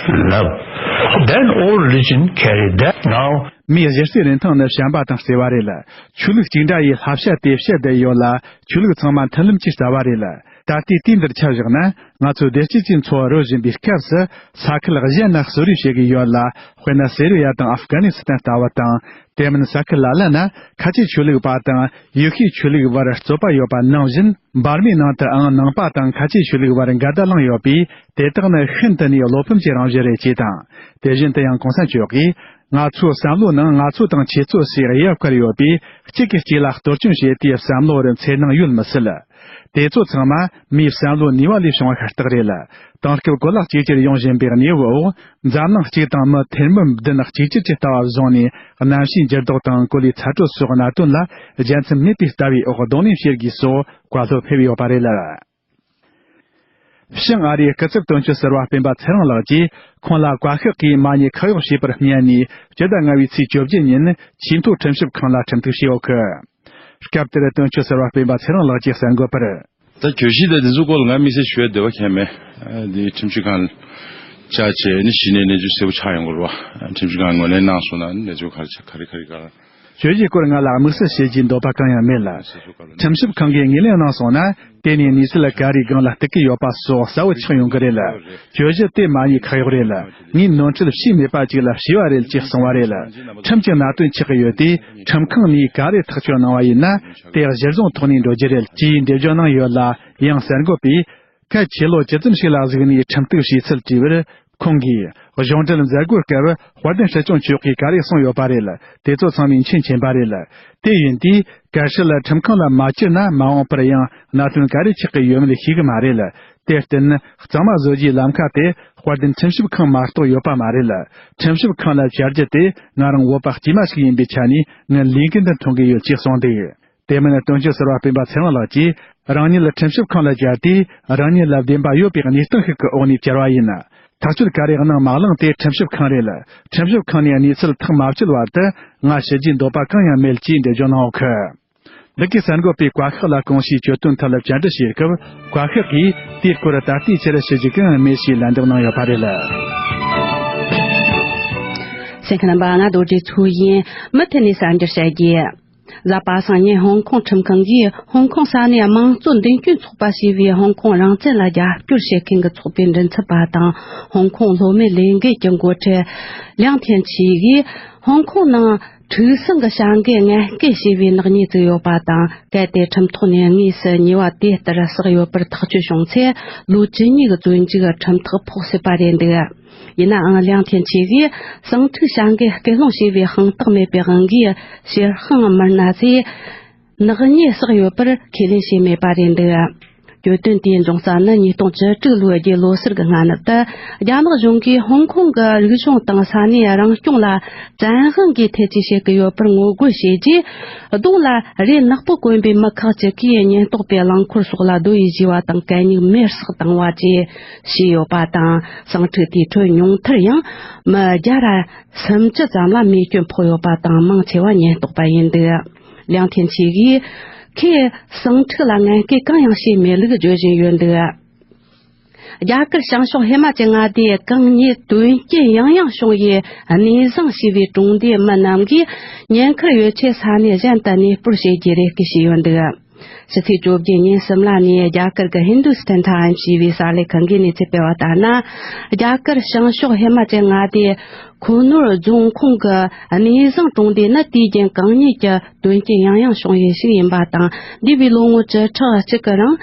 love. Then all religion carry that. Now, མིའི་གཞི་རྩའི་རིན་ཐང་ནི་བྱམས་པ་དང་བརྩེ་བ་རེད། ཆོས་ལུགས་གཅིག་འདྲ་ཡིས་བསླབ་བྱ་དེ་བཤད་བསྡད་ཡོད་ལ། ཆོས་ལུགས་ཚང་མ་མཐུན་ལམ་གྱི་རྩ་བ་རེད། ད་ལྟའི་དུས་འདིར་ཆ་བཞག་ན། ང་ཚོ་བདེ་སྐྱིད་ཀྱི་འཚོ་བ་རོལ་བཞིན་པའི་སྐབས་སུ། ས་ཁུལ་གཞན་ན་གསོད་རེས་བྱེད་ཀྱི་ཡོད་ལ། དཔེར་ན། སི་རི་ཡ་དང་ཨབ་གྷ་ནི་སི་ཐན་ལྟ་བུ་དང་། དེ་མིན་ས་ཁུལ་ལ་ལ་ན་ཁ་ཆེ་ཆོས་ལུགས་པ་དང་ཡེ་ཤུའི་ཆོས་ལུགས་བར་རྩོད་པ་ཡོད་པ་ནང་བཞིན། འབར་མའི་ནང་དུའང་ནང་པ་དང་ཁ་ཆེ་ཆོས་ལུགས་བར་འགལ་ཟླ་ལངས་ཡོད་པས། དེ་དག་ནི་ཤིན་ཏུ་ནས་བློ་ཕམ་གྱི་རང་བཞིན་རེད་ཅེས་དང་། དེ་བཞིན་དུ་ཡང་གོང་ས་མཆོག་གིས། ང་ཚོའི་བསམ་བློའི་ནང་ང་ཚོ་དང་ཁྱེད་ཚོ་ཞེས་དབྱེ་བ་བཀར་ཡོད་པས། གཅིག་གིས་གཅིག་ལ་གཏོར་སྐྱོན་བྱེད་དུས་བསམ་བློ་རུ་འཚེར་སྣང་ཡོད་མི་སྲིད། དེ་ཚོ་ཚང་མ་མིའི་བསམ་བློའི་ནུས་པ་ལས་བྱུང་བ་ཤ་སྟག་རེད། དེང་སྐབས་གོ་ལ་གཅིག་གྱུར་ཡོང་བཞིན་པའི་གནས་བབ་འོག་འཛམ་གླིང་གཅིག་དང་མི་ཐེར་འབུམ་བདུན་གཅིག་གྱུར་གྱི་ལྟ་བ་བཟུང་ནས། གནམ་གཤིས་འགྱུར་ལྡོག་དང་གོ་ལའི་ཚ་དྲོད་སོགས་གནད་དོན་ལ་རྒྱལ་མཚམས་མེད་པའི་ལྟ་བའི་འོག་གདོང་ལེན་བྱེད་དགོས་སོགས་བཀའ་སློབ་ཕེབས་ཡོད་པ་རེད། བྱང་ཨ་རིའི་སྐུ་ཚབ་དོན་གཅོད་ཟུར་པ་སྤེན་པ་ཚེ་རིང་ལགས་ཀྱིས། ཁོང་ལ་བཀའ་ཤག་གིས་མ་ཉེས་ཁག་གཡོགས་བྱས་པར་སྙད་ནས། སྤྱི་ཟླ་ལྔ་པའི་ཚེས་བཅོ་བརྒྱད་ཉིན་ཆེས་མཐོའི་ཁྲིམས་ཞིབ་ཁང་ལ་ཁྲིམས་གཏུག་བྱས་ཡོད་གི། སྐབས་དེར་དོན་གཅོད་ཟུར་པ་སྤེན་པ་ཚེ་རིང་ལགས་ཀྱིས་གསར་འགོད་པར། ད་གྱོད་གཞི་དེ་འདི་ཚོའི་སྐོར་ལ་ང་དམིགས་བསལ་ཞུ་ཡ་འདོད་པ་གང་ཡང་མེད། ཨ། འདི་ཁྲིམས་ཞིབ་ཁང་བཅར་བྱས་ནས་གཞི་ནས་གནས་ཚུལ་གསལ་པོ་ཆགས་ཡོང་གི་རེད་པ། ཁྲིམས་ཞིབ་ཁང་ངོས་ལེན་གནང་སོང་ན་གནས་ཚུལ་ག་རེ་ཆགས། ག་རེ་ག་རེ་ག་རེ། གྱོད་གཞིའི་སྐོར་ང་ལ་དམིགས་བསལ་བྱེད་རྒྱུའི་འདོད་པ་གང་ཡང་མེད་ལ། ཁྲིམས་ཞིབ་ཁང་གིས་ངོས་ལེན་གནང་སོང་ན། དེ་ནས་གནས་ཚུལ་ག་རེའི་སྒང་ལ་གཏུག་གི་ཡོད་པ་སོགས་གསལ་པོ་ཆགས་ཡོང་གི་རེད། གྱོད་གཞི་དེ་མ་ཉེས་ཁག་གཡོགས་རེད། ངས་ནོར་འཁྲུལ་བྱས་མེད་པ་ཅིག་ལ་བྱས་པ་རེད་ཅེས་གསུངས་པ་རེད། ཁྲིམས་ཀྱི་གནད་དོན་ཆགས་ཀྱི་ཡོད་དུས། ཁྲིམས་ཁང་ནས་ག་རེ་ཐག་གཅོད་གནང་བ་ཡིན་ན། དེ་གཞིར་བཟུང་ཐོག་ནས་འགྲོ་རྒྱུ་རེད་ཅེས་འགྲེལ་བརྗོད་གནང་ཡོད་ལ། ཡང་གསར་འགོད་པས། གལ་ཆེ་ལོ་ཇི་ཙམ་ཞིག་ལ་གཟིགས་ནས་ཁྲིམས་གཏུག་བྱས་ཚུལ་དྲིས་པར། ཁོང་གིས། གཞུང་འབྲེལ་མཛད་སྒོའི་སྐབས་དཔལ་ལྡན་སྲིད་སྐྱོང་མཆོག་གིས་ག་རེ་གསུངས་ཡོད་པ་རེད། དེ་ཚོ་ཚང་མས་མཁྱེན་མཁྱེན་པ་རེད། དེ་ཡིན་དུས། གལ་སྲིད་ཁྲིམས་ཁང་ལ་མ་བཅར་ན། མ་འོངས་པར་ཡང་གནད་དོན་ག་རེ་ཆགས་ཀྱི་ཡོད་མེད་ཤེས་གི་མ་རེད། དེར་བརྟེན། གཙང་མ་བཟོ་རྒྱུའི་ལམ་ཁ་དེ་དཔལ་ལྡན་ཁྲིམས་ཞིབ་ཁང་མ་གཏོགས་ཡོད་པ་མ་རེད། ཁྲིམས་ཞིབ་ཁང་ལ་བཅར་རྒྱུ་དེ་ང་རང་བོད་པ་དཀྱུས་མ་ཞིག་ཡིན་པའི་ཆ་ནས་ངས་ལས་འགན་འདི་མཐོང་གི་ཡོད་ཅེས་གསུངས་འདུག། དེ་མིན་དོན་གཅོད་ཟུར་པ་སྤེན་པ་ཚེ་རིང་ལགས་ཀྱིས། རང་ཉིད་ཁྲིམས་ཞིབ་ཁང་ལ་བཅར་ཏེ། རང་ཉིད་ལ་བདེན་པ་ཡོད་པའི་གནས་སྟངས་ཤིག་གི་འོག་ནས་བཅར་བ་ཡིན། ཐག་གཅོད་ག་རེ་གནང་མ་གནང་དེ་ཁྲིམས་ཞིབ་ཁང་རེད། ཁྲིམས་ཞིབ་ཁང་ནས་གནས་ཚུལ་ཐག་མ་བཅད་བར་དུ་ང་ཞུ་རྒྱུའི་འདོད་པ་གང་ཡང་མེད་ཅེས་འགྲེལ་བརྗོད་གནང་ཡོད་གི། འདི་གའི་གསར་འགོད་པས་བཀའ་ཤག་ལ་གོང་ཞུས་གྱོད་དོན་ཐད་ལ་བཅར་འདྲི་བྱེད་སྐབས། བཀའ་ཤག་གིས་དེའི་སྐོར་ད་ལྟའི་ཆར་ཞུ་རྒྱུ་གང་ཡང་མེད་ཅེས་ལན་འདེབས་གནང་ཡོད་པ་རེད། གསན་མཁན་རྣམ་པ། ང་རྡོ་རྗེ་མཚོ་ཡིན། མུ་མཐུད་ནས་གསར་འགྱུར་བཤད་རྒྱུ། གཟའ་པ་སངས་ཉིན་ཧོང་ཀོང་ཁྲིམས་ཁང་གིས་ཧོང་ཀོང་ས་གནས་དམངས་གཙོ་མདུན་སྐྱོད་ཚོགས་པ་ཞེས་པའི་ཧོང་ཀོང་རང་བཙན་ལ་རྒྱབ་སྐྱོར་བྱེད་མཁན་གྱི་ཚོགས་པའི་མགྲིན་ཚབ་པ་དང་། ཧོང་ཀོང་ལྷོ་མའི་ལས་འགུལ་གྱི་འགོ་ཁྲིད་ལིའང་ཐེན་ཆི་ཡིས། ཧོང་ཀོང་ནང་འཁྲུག་ཟིང་གི་བྱ་འགུལ་ངན་སྐུལ་བྱས་པའི་ནག་ཉེས་བཙུགས་ཡོད་པ་དང་། གལ་ཏེ་ཁྲིམས་ཐོག་ནས་དངོས་སུ་ཉེས་པ་དེ་ལྟར་བསགས་ཡོད་པར་ཐག་གཅོད་བྱུང་ཚེ། ལོ་བཅུ་གཉིས་ཀྱི་བཙོན་འཇུག་ཁྲིམས་ཐག་ཕོག་སྲིད་པ་རེད་འདུག། ཡིན་ནའང་། ལིའང་ཐེན་ཆི་གིས་ཟིང་འཁྲུག་བྱ་འགུལ་སྐུལ་སློང་བྱས་པའི་དཔང་རྟགས་མེད་པའི་དབང་གིས། ཕྱིར་འཕུང་མི་སྣ་ཚོས་ནག་ཉེས་བསགས་ཡོད་པར་ཁས་ལེན་བྱས་མེད་པ་རེད་འདུག། གྱོད་དོན་དེའི་འབྱུང་རྩ་ནི། ཉིས་སྟོང་བཅུ་དྲུག་ལོའི་རྒྱའི་ལོ་གསར་གྱི་སྔ་ནུབ་ཏུ། རྒྱ་ནག་གཞུང་གིས་ཧོང་ཀོང་གི་རིག་གཞུང་དང་ས་གནས་རང་སྐྱོང་ལ་བཙན་དབང་གིས་ཐེ་ཇུས་བྱེད་ཀྱི་ཡོད་པར་ངོ་རྒོལ་བྱས་རྗེས། གདོང་ལ་རས་ནག་པོ་གོན་པའི་མི་ཁག་ཅིག་གིས་ཉེན་རྟོག་པའི་རླངས་འཁོར་སོགས་ལ་རྡོ་ཡིས་གཞུས་པ་དང་། གད་སྙིགས་མེར་བསྲེགས་བཏང་བ་བཅས་བྱས་ཡོད་པ་དང་། ཟིང་འཁྲུག་དེའི་ཁྲོད་ཉུང་མཐར་ཡང་མི་བརྒྱ་ར་སུམ་ཅུ་ཙམ་ལ་རྨས་སྐྱོན་ཕོག་ཡོད་པ་དང་། མང་ཆེ་བ་ཉེན་རྟོག་པ་ཡིན་འདུག། ལིའང་ཐེན་ཆི་གིས་ཁོས་ཟིང་འཁྲུག་ལ་ངན་སྐུལ་གང་ཡང་བྱས་མེད་ལུགས་བརྗོད་བཞིན་ཡོད་འདུག། རྒྱ་གར་བྱང་ཕྱོགས་ཧི་མ་ཅལ་མངའ་སྡེའི་གངས་ཉེ་དོན་རྐྱེན་ཡང་ཡང་བྱུང་བའི་གནས་བཟང་ཞེས་པའི་གྲོང་སྡེའི་མི་རྣམས་ཀྱིས་ཉེན་ཁར་ཡོད་ཆེད་ས་གནས་གཞན་དུ་གནས་སྤོར་བྱེད་རྒྱུའི་རེ་སྐུལ་བྱས་ཡོད་འདུག། ཕྱི་ཚེས་བཅོ་བརྒྱད་ཉིན་སིམ་ལ་ནས་རྒྱ་གར་གྱི་Hindustan Times ཞེས་པའི་གསར་ལས་ཁང་གིས་གནས་ཚུལ་སྤེལ་བ་ལྟར་ན། རྒྱ་གར་བྱང་ཕྱོགས་ཧི་མ་ཅལ་མངའ་སྡེའི་ཁུ་ནུར་རྫོང་ཁོངས་ཀྱི་གནས་བཟང་གྲོང་སྡེ་ནི་དུས་རྒྱུན་གངས་ཉེ་གི་དོན་རྐྱེན་ཡང་ཡང་བྱུང་བའི་ཞིག་ཡིན་པ་དང་། འདས་པའི་ལོ་ངོ་བཅུ་ཕྲག་གཅིག་གི་རིང་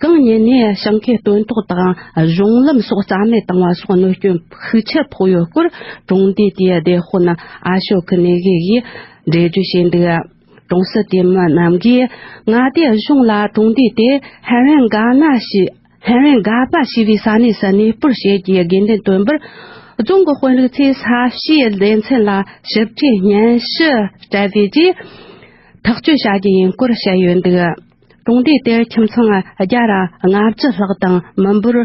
གངས་ཉེ་ནས་ཞིང་ཁའི་སྟོན་ཐོག་དང་གཞུང་ལམ་སོགས་རྩ་མེད་བཏང་བ་སོགས་གནོད་སྐྱོན་ཤུགས་ཆེར་ཕོག་ཡོད་སྐོར། གྲོང་སྡེ་དེའི་སྡེ་དཔོན་ཨ་ཤོ་ཁི་ནེ་གི་ཡིས་འགྲེལ་བརྗོད་བྱས་འདུག། གྲོང་གསེབ་དེའི་མི་རྣམས་ཀྱིས་མངའ་སྡེ་གཞུང་ལ་གྲོང་སྡེ་དེ་ཧན་རན་ག་ན་ཞེས། ཧན་རན་ག་པ་ཞེས་པའི་ས་གནས་སུ་གནས་སྤོར་བྱེད་རྒྱུའི་དགོས་འདུན་བཏོན་པར། རྫོང་གི་དཔོན་རིགས་ཚོས་ས་གཤིས་སྡེ་ཚན་ལ་ཞིབ་ཕྲའི་སྙན་ཞུ་སྤྲད་པའི་རྗེས། ཐག་གཅོད་བྱ་རྒྱུ་ཡིན་སྐོར་བཤད་ཡོད་འདུག། གྲོང་སྡེ་དེར་ཁྱིམ་ཚང་བརྒྱ་ར་ལྔ་བཅུ་ལྷག་དང་། མི་འབོར་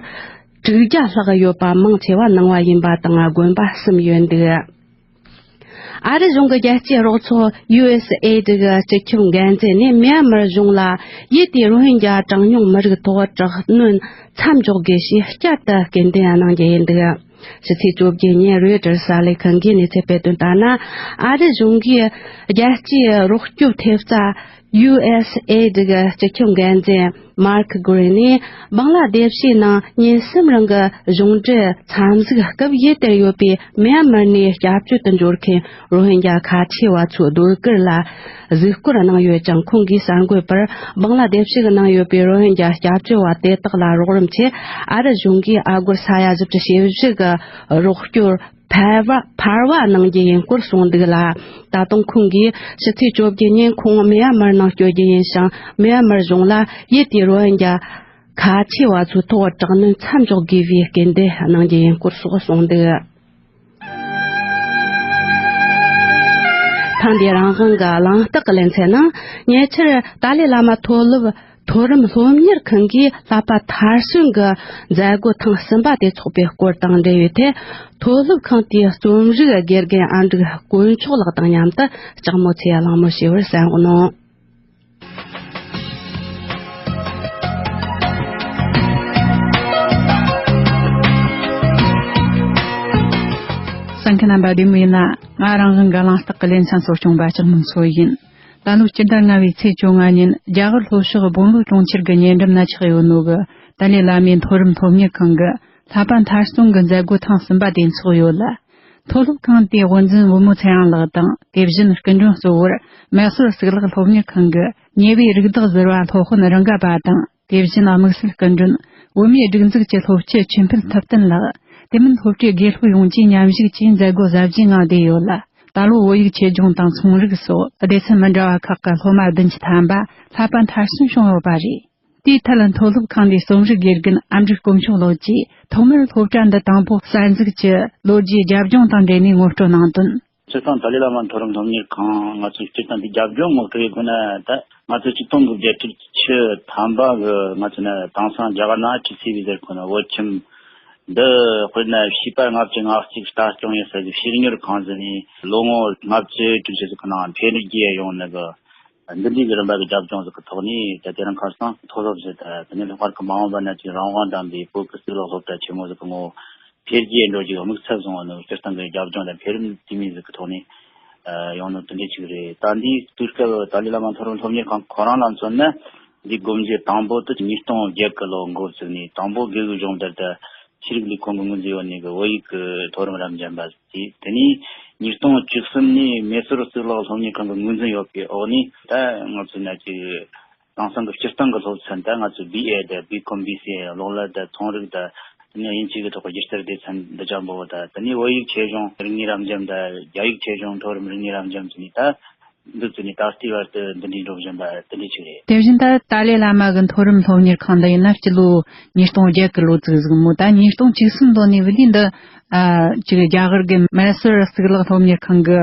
དྲུག་བརྒྱ་ལྷག་ཡོད་པ། མང་ཆེ་བ་ནང་པ་ཡིན་པ་དང་། དགོན་པ་གསུམ་ཡོད་འདུག། ཨ་རི་གཞུང་གི་རྒྱལ་སྤྱིའི་རོགས་ཚོགས་ཡུ་ཨེས་ཨེ་ཌི་གི་སྤྱི་ཁྱབ་འགན་འཛིན་ནས་མེན་མར་གཞུང་ལ་ཡུལ་དེའི་རོ་ཧིན་རྒྱ་གྲངས་ཉུང་མི་རིགས་ཐོག་དྲག་གནོན་མཚམས་འཇོག་དགོས་ཞེས་བསྐྱར་དུ་སྐུལ་འདེད་གནང་རྒྱུ་ཡིན་འདུག། ཕྱི་ཚེས་བཅོ་བརྒྱད་ཉིན་རོའི་ཊར་གསར་ལས་ཁང་གིས་གནས་ཚུལ་སྤེལ་དོན་ལྟར་ན། ཨ་རི་གཞུང་གིས་རྒྱལ་སྤྱིའི་རོགས་སྐྱོབ་ཐེབས་རྩ་ ཡུ་ཨེས་ཨེ་ཌི་གི་སྤྱི་ཁྱབ་འགན་འཛིན་མར་ཁི་གྷོ་རི་ནས། བང་ལ་དེ་ཤི་ནང་ཉིན་གསུམ་རིང་གི་གཞུང་འབྲེལ་འཚམས་གཟིགས་སྐབས། ཡུལ་དེར་ཡོད་པའི་མི་ཡན་མར་ནས་སྐྱབས་བཅོལ་དུ་འབྱོར་མཁན་རོ་ཧིན་ཇ་ཁ་ཆེ་བ་ཚོའི་སྡོད་གུར་ལ་གཟིགས་སྐོར་གནང་ཡོད་ཅིང་། ཁོང་གིས་གསར་འགོད་པར། བང་ལ་དེ་ཤི་གི་ནང་ཡོད་པའི་རོ་ཧིན་ཇ་སྐྱབས་བཅོལ་བ་དེ་དག་ལ་རོགས་རམ་ཆེད། ཨ་རི་གཞུང་གིས་ཨ་སྒོར་ས་ཡ་བཞི་བཅུ་ཞེ་བཞི་གི་རོགས་སྐྱོར་འཕར་བ་འཕར་བ་གནང་རྒྱུ་ཡིན་སྐོར་གསུངས་འདུག་ལ། ད་དུང་ཁོང་གིས་ཕྱི་ཚེས་བཅོ་བརྒྱད་ཉིན་ཁོང་མི་ཡན་མར་ནང་བསྐྱོད་རྒྱུ་ཡིན་ཞིང་། མི་ཡན་མར་གཞུང་ལ་ཡུལ་དེའི་རོ་ཧིན་ཇ་ཁ་ཆེ་བ་ཚོའི་ཐོག་དྲག་གནོན་མཚམས་འཇོག་དགོས་པའི་སྐུལ་འདེད་གནང་རྒྱུ་ཡིན་སྐོར་སོགས་གསུངས་འདུག། ཐེངས་འདིའི་རང་དབང་གི་གླེང་སྟེགས་ཀྱི་ལེ་ཚན་ནང་ཉེ་ཆར་ཏཱ་ལའི་བླ་མ་མཐོ་སློབ་མཐོ་རིམ་སློབ་གཉེར་ཁང་གིས་ལྷག་པ་མཐར་སོན་གྱི་མཛད་སྒོ་ཐེངས་གསུམ་པ་དེ་འཚོགས་པའི་སྐོར་དང་འབྲེལ་བའི་ཐད། མཐོ་སློབ་ཁང་དེའི་རྩོམ་རིག་དགེ་རྒན་ཨ་འབྲུག་དཀོན་མཆོག་ལགས་དང་མཉམ་དུ་ལྕགས་མོ་ཚེ་གླང་མོ་ཞུ་བར་གསན་གནང་། གསན་མཁན་རྣམ་པ་བདེ་མོ་ཡིན་ན། ང་རང་དབང་གི་གླེང་སྟེགས་ཀྱི་ལེ་ཚན་གཙོ་སྐྱོང་བ་ལྕགས་མོ་མཚོ་ཡིན། ད་ལོ་སྤྱི་ཟླ་ལྔ་བའི་ཚེས་བཅོ་ལྔ་ཉིན་རྒྱ་གར་ལྷོ་ཕྱོགས་སྦོམ་ལོ་གྲོང་ཁྱེར་གྱི་ཉེ་འགྲམ་ན་ཆགས་ཡོད་ནོ་གི་ཏཱ་ལའི་བླ་མའི་མཐོ་རིམ་སློབ་གཉེར་ཁང་གི་ལྷག་པ་མཐར་སོན་གྱི་མཛད་སྒོ་ཐེངས་གསུམ་པ་དེ་འཚོགས་ཡོད་ལ། མཐོ་སློབ་ཁང་དེའི་དབུ་འཛིན་བུ་མོ་ཚེ་དབྱངས་ལགས་དང་། དེ་བཞིན་སྐུ་མགྲོན་གཙོ་བོར་མེ་སོར་གཙུག་ལག་སློབ་གཉེར་ཁང་གི་ཉེ་བའི་རིགས་བདག་ཟུར་པ་སློབ་དཔོན་རང་དགའ་པ་དང་། དེ་བཞིན་དམིགས་བསལ་སྐུ་མགྲོན་བོད་མིའི་སྒྲིག་འཛུགས་ཀྱི་སློབ་སྤྱི་ཆོས་འཕེལ་ཐུབ་བསྟན་ལགས། དེ་མིན་སློབ་གྲྭའི་དགེ་སློབ་ཡོངས་ཀྱིས་མཉམ་ཞུགས་ཀྱིས་མཛད་སྒོ་གཟབ་རྒྱས་ངང་བསྡད་ཡོད་ལ། ད་ལོ་བོད་ཡིག་ཆེད་སྦྱོང་དང་ཚོང་རིག་སོགས་སྡེ་ཚན་མི་འདྲ་བ་ཁག་གི་སློབ་མ་བདུན་ཅུ་ཐམ་པ་ལྷག་པ་མཐར་སོན་བྱུང་ཡོད་པ་རེད། དེའི་ཐད་མཐོ་སློབ་ཁང་དེའི་རྩོམ་རིག་དགེ་རྒན་ཨ་འབྲུག་དཀོན་མཆོག་ལགས་ཀྱིས་ཐོག་མར་སློབ་གྲྭ་འདི་དང་པོ་གསར་འཛུགས་ཀྱི་ལོ་རྒྱུས་རྒྱབ་ལྗོངས་དང་འབྲེལ་ནས་ངོ་སྤྲོད་གནང་དོན། སྤྱིར་བཏང་ཏཱ་ལའི་བླ་མ་མཐོ་རིམ་སློབ་གཉེར་ཁང་ང་ཚོའི་སྤྱིར་བཏང་དེ་རྒྱབ་ལྗོངས་ངོ་སྤྲོད་ཡོད་དགོས་ན། ད་ང་ཚོ་ཆིག་སྟོང་དགུ་བརྒྱ་དྲུག་ཅུ་ཐམ་པ་གི་ང་ཚོ་ནི་དེང་སང་རྒྱ་གར་ནང་ཁྲི་སི་བི་ཟེར་ཁོ་ན་བོད་ཁྱིམ་འདི། དཔེར་ན་བྱིས་པ་ལྔ་བཅུ་ང་གཅིག་ལྟ་སྐྱོང་ཡོད་ས་གི་བྱིས་གཉོར་ཁང་ཟེར་ནས་ལོ་ངོ་ལྔ་བཅུ་དྲུག་ཅུ་ཟིག་གི་ནང་འཕེལ་རྒྱས་ཡོང་ནི་གི། འདི་འདྲའི་གི་རིམ་པ་གི་རྒྱབ་ལྗོངས་ཟིག་གི་ཐོག་ནས། ད་དེ་རིང་ཁ་སང་མཐོ་སློབ་ཟིག་ད་དེ་ནས་ལྷག་པར་གི་མ་འོངས་པ་ན་ཅིག་རང་དབང་ལྡན་པའི་བོད་ཀྱི་གཙུག་ལག་སློབ་གྲྭ་ཆེན་མོ་ཟིག་གི་ངོ་བོ་འཕེལ་རྒྱས་འགྲོ་རྒྱུའི་དམིགས་ཚད་བཟུང་བ་ནི། སྤྱིར་བཏང་གི་རྒྱབ་ལྗོངས་དང་འཕེལ་རིམ་དེ་མོ་ཟིག་གི་ཐོག་ནས་ཨ་ཡོང་ནོ་དེ་འདྲའི་ཅིག་རེད། ད་འདིའི་དུས་སྐབས་ཏཱ་ལའི་བླ་མ་མཐོ་རིམ་སློབ་གཉེར་ཁང་ཁོ་རང་ལ་མཚོན་ན། འདི་སྒོ་འབྱེད་དང་པོ་དེ་ཉིས་སྟོང་བརྒྱད་གི་ལོ་འགོ་བཙུགས་ནས། དང་པོ་དགེ་འོས་སྦྱོང་བརྡར་དང་ཤེས་རིག་ལས་ཁུངས་ཀྱིས་ངོས་འཛིན་ཡོད་ནི་གི་བོད་ཡིག་གི་མཐོ་རིམ་རབ་འབྱམས་པ་དེ། དེ་ནས་ཉིས་སྟོང་བཅུ་གསུམ་ནས་མེ་སོར་གཙུག་ལག་སློབ་གཉེར་ཁང་གིས་ངོས་འཛིན་ཡོད་པའི་འོག་ནས། ད་ང་ཚོ་ན་ཅིག་དེང་སང་གི་སྤྱིར་བཏང་གི་སློབ་ཚན། ད་ང་ཚོ་བི་ཨེ་དང་བི་ཀོམ་བི་སི་ཨེ་གློག་ཀླད་དང་ཚོང་རིག་དང་། དེ་ནས་དབྱིན་ཇི་གི་ཐོག་གི་སྒྱུ་རྩལ་སྡེ་ཚན་འདི་ཅན་པོ་དང་། དེ་ནས་བོད་ཡིག་ཆེད་སྦྱོང་རིག་གནས་རབ་འབྱམས་དང་། རྒྱ་ཡིག་ཆེད་སྦྱོང་མཐོ་རིམ་རིག་གནས་རབ་འབྱམས་བྱས་ནས། ད་འདི་བརྩིས་ནས་ད་ལྟའི་བར་དུ་འདི་འདྲའི་འགྲོ་བཞིན་པ་དེ་འདྲ་ཅིག་རེད། དེ་བཞིན་ད་ཏཱ་ལའི་བླ་མ་གི་མཐོ་རིམ་སློབ་གཉེར་ཁང་འདི་ཡིན་ན། སྤྱི་ལོ་ཉིས་སྟོང་བརྒྱད་གི་ལོ་བཙུགས་ཟིག་མོ། ད་ཉིས་སྟོང་བཅུ་གསུམ་ལོ་ནས་བུད་དུས་འདི། ཨ། ཅིག་རྒྱ་གར་གི་མེ་སོར་གཙུག་ལག་སློབ་གཉེར་ཁང་གི།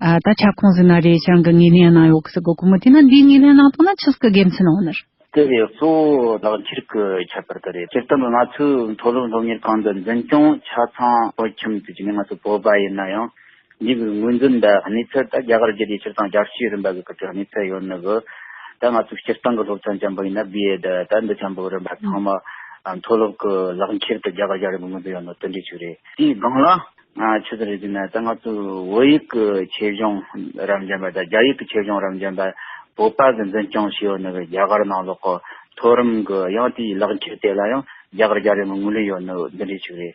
ཨ། ད་ཁྱབ་ཁོངས་ཟིག་ན་རེ་ཞང་གི་ངོས་ལེན་གནང་ཡོད་གི་ཟེར་གོ་གི་མོ། དེ་ན་འདིའི་ངོས་ལེན་གནང་སྟངས་ན་ཆི་ཟིག་གི་དགེ་མཚན་ཡོད་ནི་རེད། དེ་རེད། གཙོ་བོ་ལག་ཁྱེར་གི་ཁྱད་པར་དེ་རེད། སྤྱིར་བཏང་གི་ང་ཚོའི་མཐོ་སློབ་སློབ་གཉེར་ཁང་འདི་འཛིན་སྐྱོང་ཆ་ཚང་བོད་ཁྱིམ་དུ་བྱས་ནས། ང་ཚོ་བོད་པ་ཡིན་ན་ཡང་འདི་གི་ངོས་འཛིན་དང་གནས་ཚུལ། ད་རྒྱ་གར་རྒྱུད་དེ་སྤྱིར་བཏང་རྒྱལ་སྤྱིའི་རིམ་པ་གི་ཁུལ་དུ་གནས་ཚུལ་ཡོད་ནི་གི། ད་ང་ཚོའི་སྤྱིར་བཏང་གི་སློབ་ཚན་ཅན་པོ་ཡིན་ན། བི་ཨེ་དང་ད་འདི་ཅན་པོ་རིམ་པ་ཚང་མ་མཐོ་སློབ་གི་ལག་ཁྱེར་དུ་རྒྱ་གར་རྒྱལ་ཡོངས་ངོས་འཛིན་ཡོད་ནོ་དེ་འདྲ་ཅིག་རེད། དེའི་སྒང་ལ། ང་ཆི་ཟིག་རེད་ཟེར་ན། ད་ང་ཚོའི་བོད་ཡིག་གི་ཆེད་སྦྱོང་རབ་འབྱམས་པ་དང་རྒྱ་ཡིག་གི་ཆེད་སྦྱོང་རབ་འབྱམས་པ་བོད་པ་གིས་འཛིན་སྐྱོང་བྱས་ཡོད་ནི་གི་རྒྱ་གར་ནང་ལོགས་གི་མཐོ་རིམ་གི་ཡང་དེའི་ལག་ཁྱེར་དེ་ལ་ཡང་རྒྱ་གར་རྒྱལ་ཡོངས་ངོས་ལེན་ཡོད་ནི་འདི་འདྲ་ཅིག་རེད།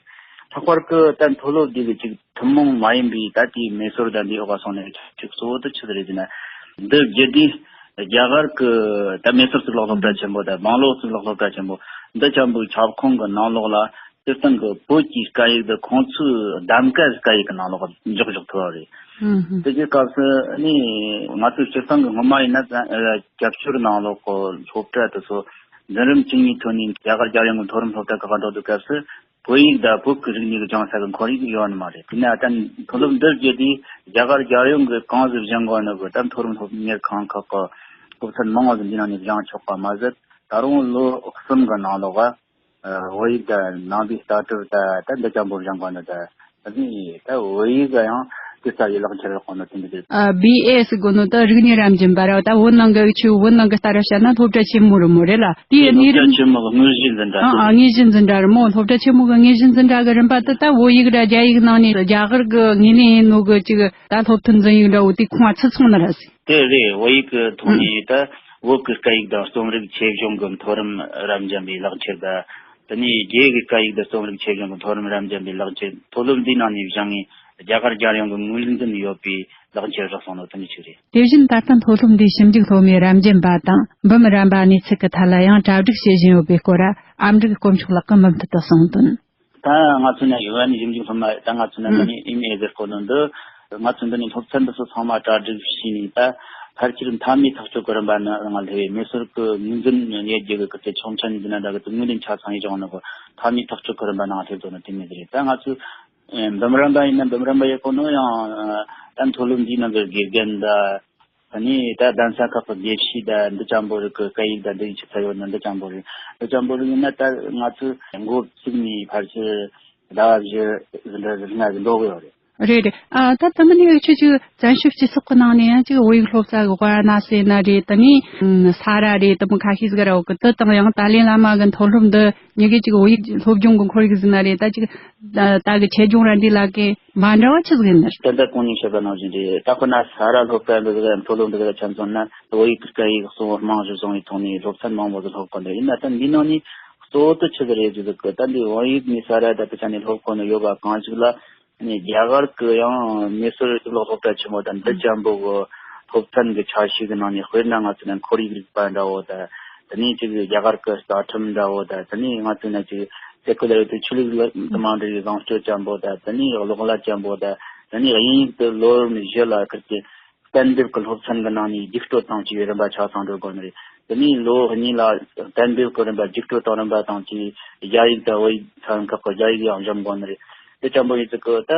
ལྷག་པར་གི་ད་མཐོ་སློབ་འདི་གི་ཅིག་ཐུན་མོང་མ་ཡིན་པའི། ད་དེའི་མེ་སོར་དང་འདིའི་འོག་ག་སོང་ནས་ཅིག་གཙོ་བོ་དེ་ཆི་ཟིག་རེད་ཟེར་ན། འདི་བརྒྱུད་དེ་རྒྱ་གར་གི་ད་མེ་སོར་གཙུག་ལག་སློབ་གྲྭ་ཆེན་པོ་དང་སྦང་ལོགས་གཙུག་ལག་སློབ་གྲྭ་ཆེན་པོ་འདི་ཅན་པོའི་ཁྱབ་ཁོངས་གི་ནང་ལོགས་ལ། སྤྱིར་བཏང་གི་བོད་ཀྱི་སྐད་ཡིག་འདི་ཁོང་ཚོའི་གདམ་ག་སྐད་ཡིག་གི་ནང་ལོགས་འཇོག་འཇོག་ཐུབ་པ་རེད། ཨུམ་ཧུམ། དེ་གི་སྐབས་སུ་ནི་ང་ཚོའི་སྤྱིར་བཏང་གི་སྔོན་མ་ཡིན་ན། ཨ། རྒྱབ་སྐྱོར་ནང་ལོགས་གི་སློབ་གྲྭ་དེ་ཚོ་འཛིན་རིམ་བཅུ་གཉིས་ཐོན་ནས་རྒྱ་གར་རྒྱལ་ཡོངས་ཀྱི་མཐོ་རིམ་སློབ་གྲྭ་ཁག་ག་འགྲོ་དུས་སྐབས་སུ་བོད་ཡིག་དང་བོད་ཀྱི་རིག་གནས་ཀྱི་སྦྱང་ས་གི་ཁོར་ཡུག་ཡོད་ནི་མ་རེད། དེ་ནས་ཨ། ད་མཐོ་སློབ་འདི་བརྒྱུད་དེ་རྒྱ་གར་རྒྱལ་ཡོངས་ཀྱི་གང་ཟིག་སྦྱང་དགོས་ནི་གི། ད་མཐོ་རིམ་སློབ་གཉེར་ཁང་ཁག་གི་སློབ་ཚན་མང་བ་ཟིག་འདི་ནང་ནས་སྦྱང་ཆོག་པ་མ་ཟད། ད་རུང་ལོ་གསུམ་གི་ནང་ལོགས། ཨ། བོད་ཡིག་དང་ནང་པའི་ལྟ་གྲུབ་དང་ད་འདི་ཅན་པོ་སྦྱང་དགོས་ནི་དང་། ད་ནི་ད་བོད་ཡིག་ག་ཡང་དེ་ལྟ་བུའི་ལག་ཁྱེར་ཡོད་ནོ་དེ་འདྲ་རེད། ཨ། བི་ཨེ་ཟེར་གོ་ནོ་ད་རིག་གནས་རབ་འབྱམས་པ་ར། ད་བོད་ནང་གི་ཆུ་བོད་ནང་གི་ལྟར་བཤད་ན་སློབ་གྲྭ་ཆེན་མོ་རེད་མོ་རེད་ལ། དེའི་གནས་རིམ། སློབ་གྲྭ་ཆེན་མོ་གི་དངོས་གཞིའི་འཛིན་གྲྭ། ཨ། ཨ། དངོས་གཞིའི་འཛིན་གྲྭ་རེད་མོ། སློབ་གྲྭ་ཆེན་མོ་གི་དངོས་གཞིའི་འཛིན་གྲྭ་གི་རིམ་པ་དེ་ད་བོད་ཡིག་ར་རྒྱ་ཡིག་ནང་ནས་རྒྱ་གར་གི་ངོས་ལེན་ཡིན་ནོ་གི་ཅིག་ད་སློབ་ཐོན་འཛིན་ཡིག་འདྲ་བོ་དེ་ཁོང་ང་ཚུད་སོང་ནི་ར་ཟིག་དེ་རེད། བོད་ཡིག་གི་ཐོག་ནས་ད། བོད་ཀྱི་སྐད་ཡིག་དང་རྩོམ་རིག་ཆེད་སྦྱོང་གི་མཐོ་རིམ་རབ་འབྱམས་པའི་ལག་འཁྱེར་དང་། དེ་ནས་རྒྱའི་གི་སྐད་ཡིག་དང་རྩོམ་རིག་ཆེད་སྦྱོང་གི་མཐོ་རིམ་རབ་འབྱམས་པའི་ལག་འཁྱེར། མཐོ་སློབ་འདིའི་ནང་ནས་བཞེངས་ངེས་རྒྱ་གར་རྒྱལ་ཡོངས་ཀྱི་ངོས་འཛིན་ཡོད་པའི་ལག་འཁྱེར་རག་སོང་ནོ་དེ་འདྲ་ཞིག་རེད། དེ་བཞིན་ད་ལྟ་མཐོ་སློབ་འདིའི་ཞིབ་འཇུག་སློབ་མའི་རབ་འབྱམས་པ་དང་འབུམ་རམས་པ་གནས་ཚུལ་གྱི་ཐད་ལ་ཡང་གྲ་སྒྲིག་བྱེད་བཞིན་ཡོད་པའི་སྐོར། ཨ་མྲུག་དཀོན་མཆོག་ལགས་ཀྱིས་མུ་མཐུད་དུ་གསུངས་དོན། ད་ང་ཚོ་ནས་ཡོད་ནི་ཞིབ་འཇུག་སློབ་མ། ད་ང་ཚོ་ནས་ཨུམ། འདི་ནས་ཨེ་མེ་ཟེར་གོ་ནོ་འདི། ང་ཚོ་འདི་ནས་སློབ་ཚན་འདི་ཚོ་ཚང་མ་གྲ་སྒྲིག་བྱས་ནས། ད་ཕལ་ཆེར་མཐའ་མའི་ཐག་གཅོད་ཀྱི་རིམ་པ་ནང་ང་སླེབས་ཡོད། མེ་སོར་གྱི་ངོས་འཛིན་ཡེད་རྒྱུ་གི་སྐད་ཆ་ཆུང་ཕྲན་འདི་ན་འདྲ་གི་དེ་ངོས་འཛིན་ཆ་ཚང་ཡེད་བྱུང་ནོ་གི་མཐའ་མའི་ཐག་གཅོད་ཀྱི་རིམ་པ་ནང་སླེབས་འདུག་ནི་དེ་མོ་ཟིག་རེད། ད་ང་ཚོ་འབུམ་རམས་པ་ཡིན་ན་འབུམ་རམས་པ་ཡེད་གོ་ནོ་ཡང་ད་མཐོ་སློབ་འདིའི་ནང་གི་དགེ་རྒན་དང་། ཨ་ནི་ད་གདན་ས་ཁག་གི་དགེ་བཤེས་དང་འདི་ཅན་པོ་རིགས་ཀྱི་སྐད་ཡིག་དང་འདི་ཡི་ཆུ་ཚད་ཡོད་ན་འདི་ཅན་པོ་རིགས། འདི་ཅན་པོ་རིགས་ཡིན་ན་ད་ང་ཚོས་འགོ་བཙུགས་ནས་ཕལ་ཆེར་ཟླ་བ་བཞི་ཟིན་འདྲ་ཟིན་ལྔ་ཟིན་འགྲོ་གི་ཡོད་རེད། རེད་རེད། ཨ་ད་ད་མི་ནི་ཁྱོད་ཀྱི་བཙན་བྱོལ་སྤྱི་ཚོགས་ཀྱི་ནང་ནས་ཡང་ཅིག་བོད་ཡིག་སློབ་གསོ་གི་དཔེར་ན་ཟེར་ན་རེད། ད་ནི་ས་ར་རེད། ད་མི་ཁ་ཤས་ཟིག་ར་འོ་གི་དེ་དང་ཡང་ཏཱ་ལའི་བླ་མ་གི་མཐོ་སློབ་འདི་ཉི་གི་ཅིག་བོད་ཡིག་སློབ་སྦྱོང་གི་ཁོར་ཡུག་ཟིན་ན་རེད། ད་ཅིག་ད་ད་གི་ཆེད་སྦྱོང་ར་འདི་ལ་གི་མ་འདྲ་བ་ཆི་ཟིག་ཡིན་ནི། ད་ལྟ་གོང་ནས་བཤད་པ་ནང་བཞིན་རེད། ད་ཁོ་ན་ས་ར་སློབ་གྲྭ་འདི་གི་མཐོ་སློབ་འདི་གི་ཆ་མཚོན་ན་བོད་ཡིག་གི་སྐད་ཡིག་གཙོ་བོ་རྨང་གཞི་བཟུང་བའི་ཐོག་ནས་སློབ་ཚན་མང་པོ་ཟིག་སློབ་གོ་འདི་ཡིན་ན། ད་འདི་ནང་ནས་གཙོ་བོ་དེ་ཆི་ཟིག་རེད་ཟེར་གི། ད་འདི་བོད་ཡིག་ནས་ས་ར་ད་དེ་ཆ་ནས་སློབ་གོ་ནི་ཡོད་པ་གང་ཞིག་ལ། ནས་རྒྱ་གར་གི་ཡང་མེ་སོར་གཙུག་ལག་སློབ་གྲྭ་ཆེན་མོ་དང་འདི་ཅན་པོ་གི་སློབ་ཚན་གི་ཆ་ཤས་གི་ནང་ནས། དཔེར་ན་ང་ཚོ་ནས་ཁོར་ཡུག་རིག་པ་འདྲ་བོ་དང་། དེ་ནས་ཅིག་རྒྱ་གར་གི་རྩ་ཁྲིམས་འདྲ་བོ་དང་། དེ་ནས་ང་ཚོ་ནས་ཅིག་སེ་ཀུ་ལར་དེ་ཆོས་ལུགས་དང་མ་འབྲེལ་བའི་བཟང་སྤྱོད་ཅན་པོ་དང་། དེ་ནས་གློག་ཀླད་ཅན་པོ་དང་། དེ་ནས་དབྱིན་ཡིག་དེ་ལོ་རིམ་བཞི་ལ་ཁུར་གྱི་གཏན་འབེབས་ཀྱི་སློབ་ཚན་གྱི་ནང་ནས་རྒྱུགས་སྤྲོད་བཏང་བྱས་པའི་རིམ་པ་ཆ་ཚང་འགྲོ་དགོས་ནི་རེད། དེ་ནས་ལོ་གཉིས་ལ་གཏན་འབེབས་ཀྱི་རིམ་པ་རྒྱུགས་སྤྲོད་དང་རིམ་པ་བཏང་བྱས། རྒྱ་ཡིག་དང་བོད་ཡིག་ཚན་ཁག་གི་རྒྱ་ཡིག་ཡང་སྦྱང་དགོས་ནི་རེད། དེ་ཅན་པོ་ཡིན་ཙི་གི་ད་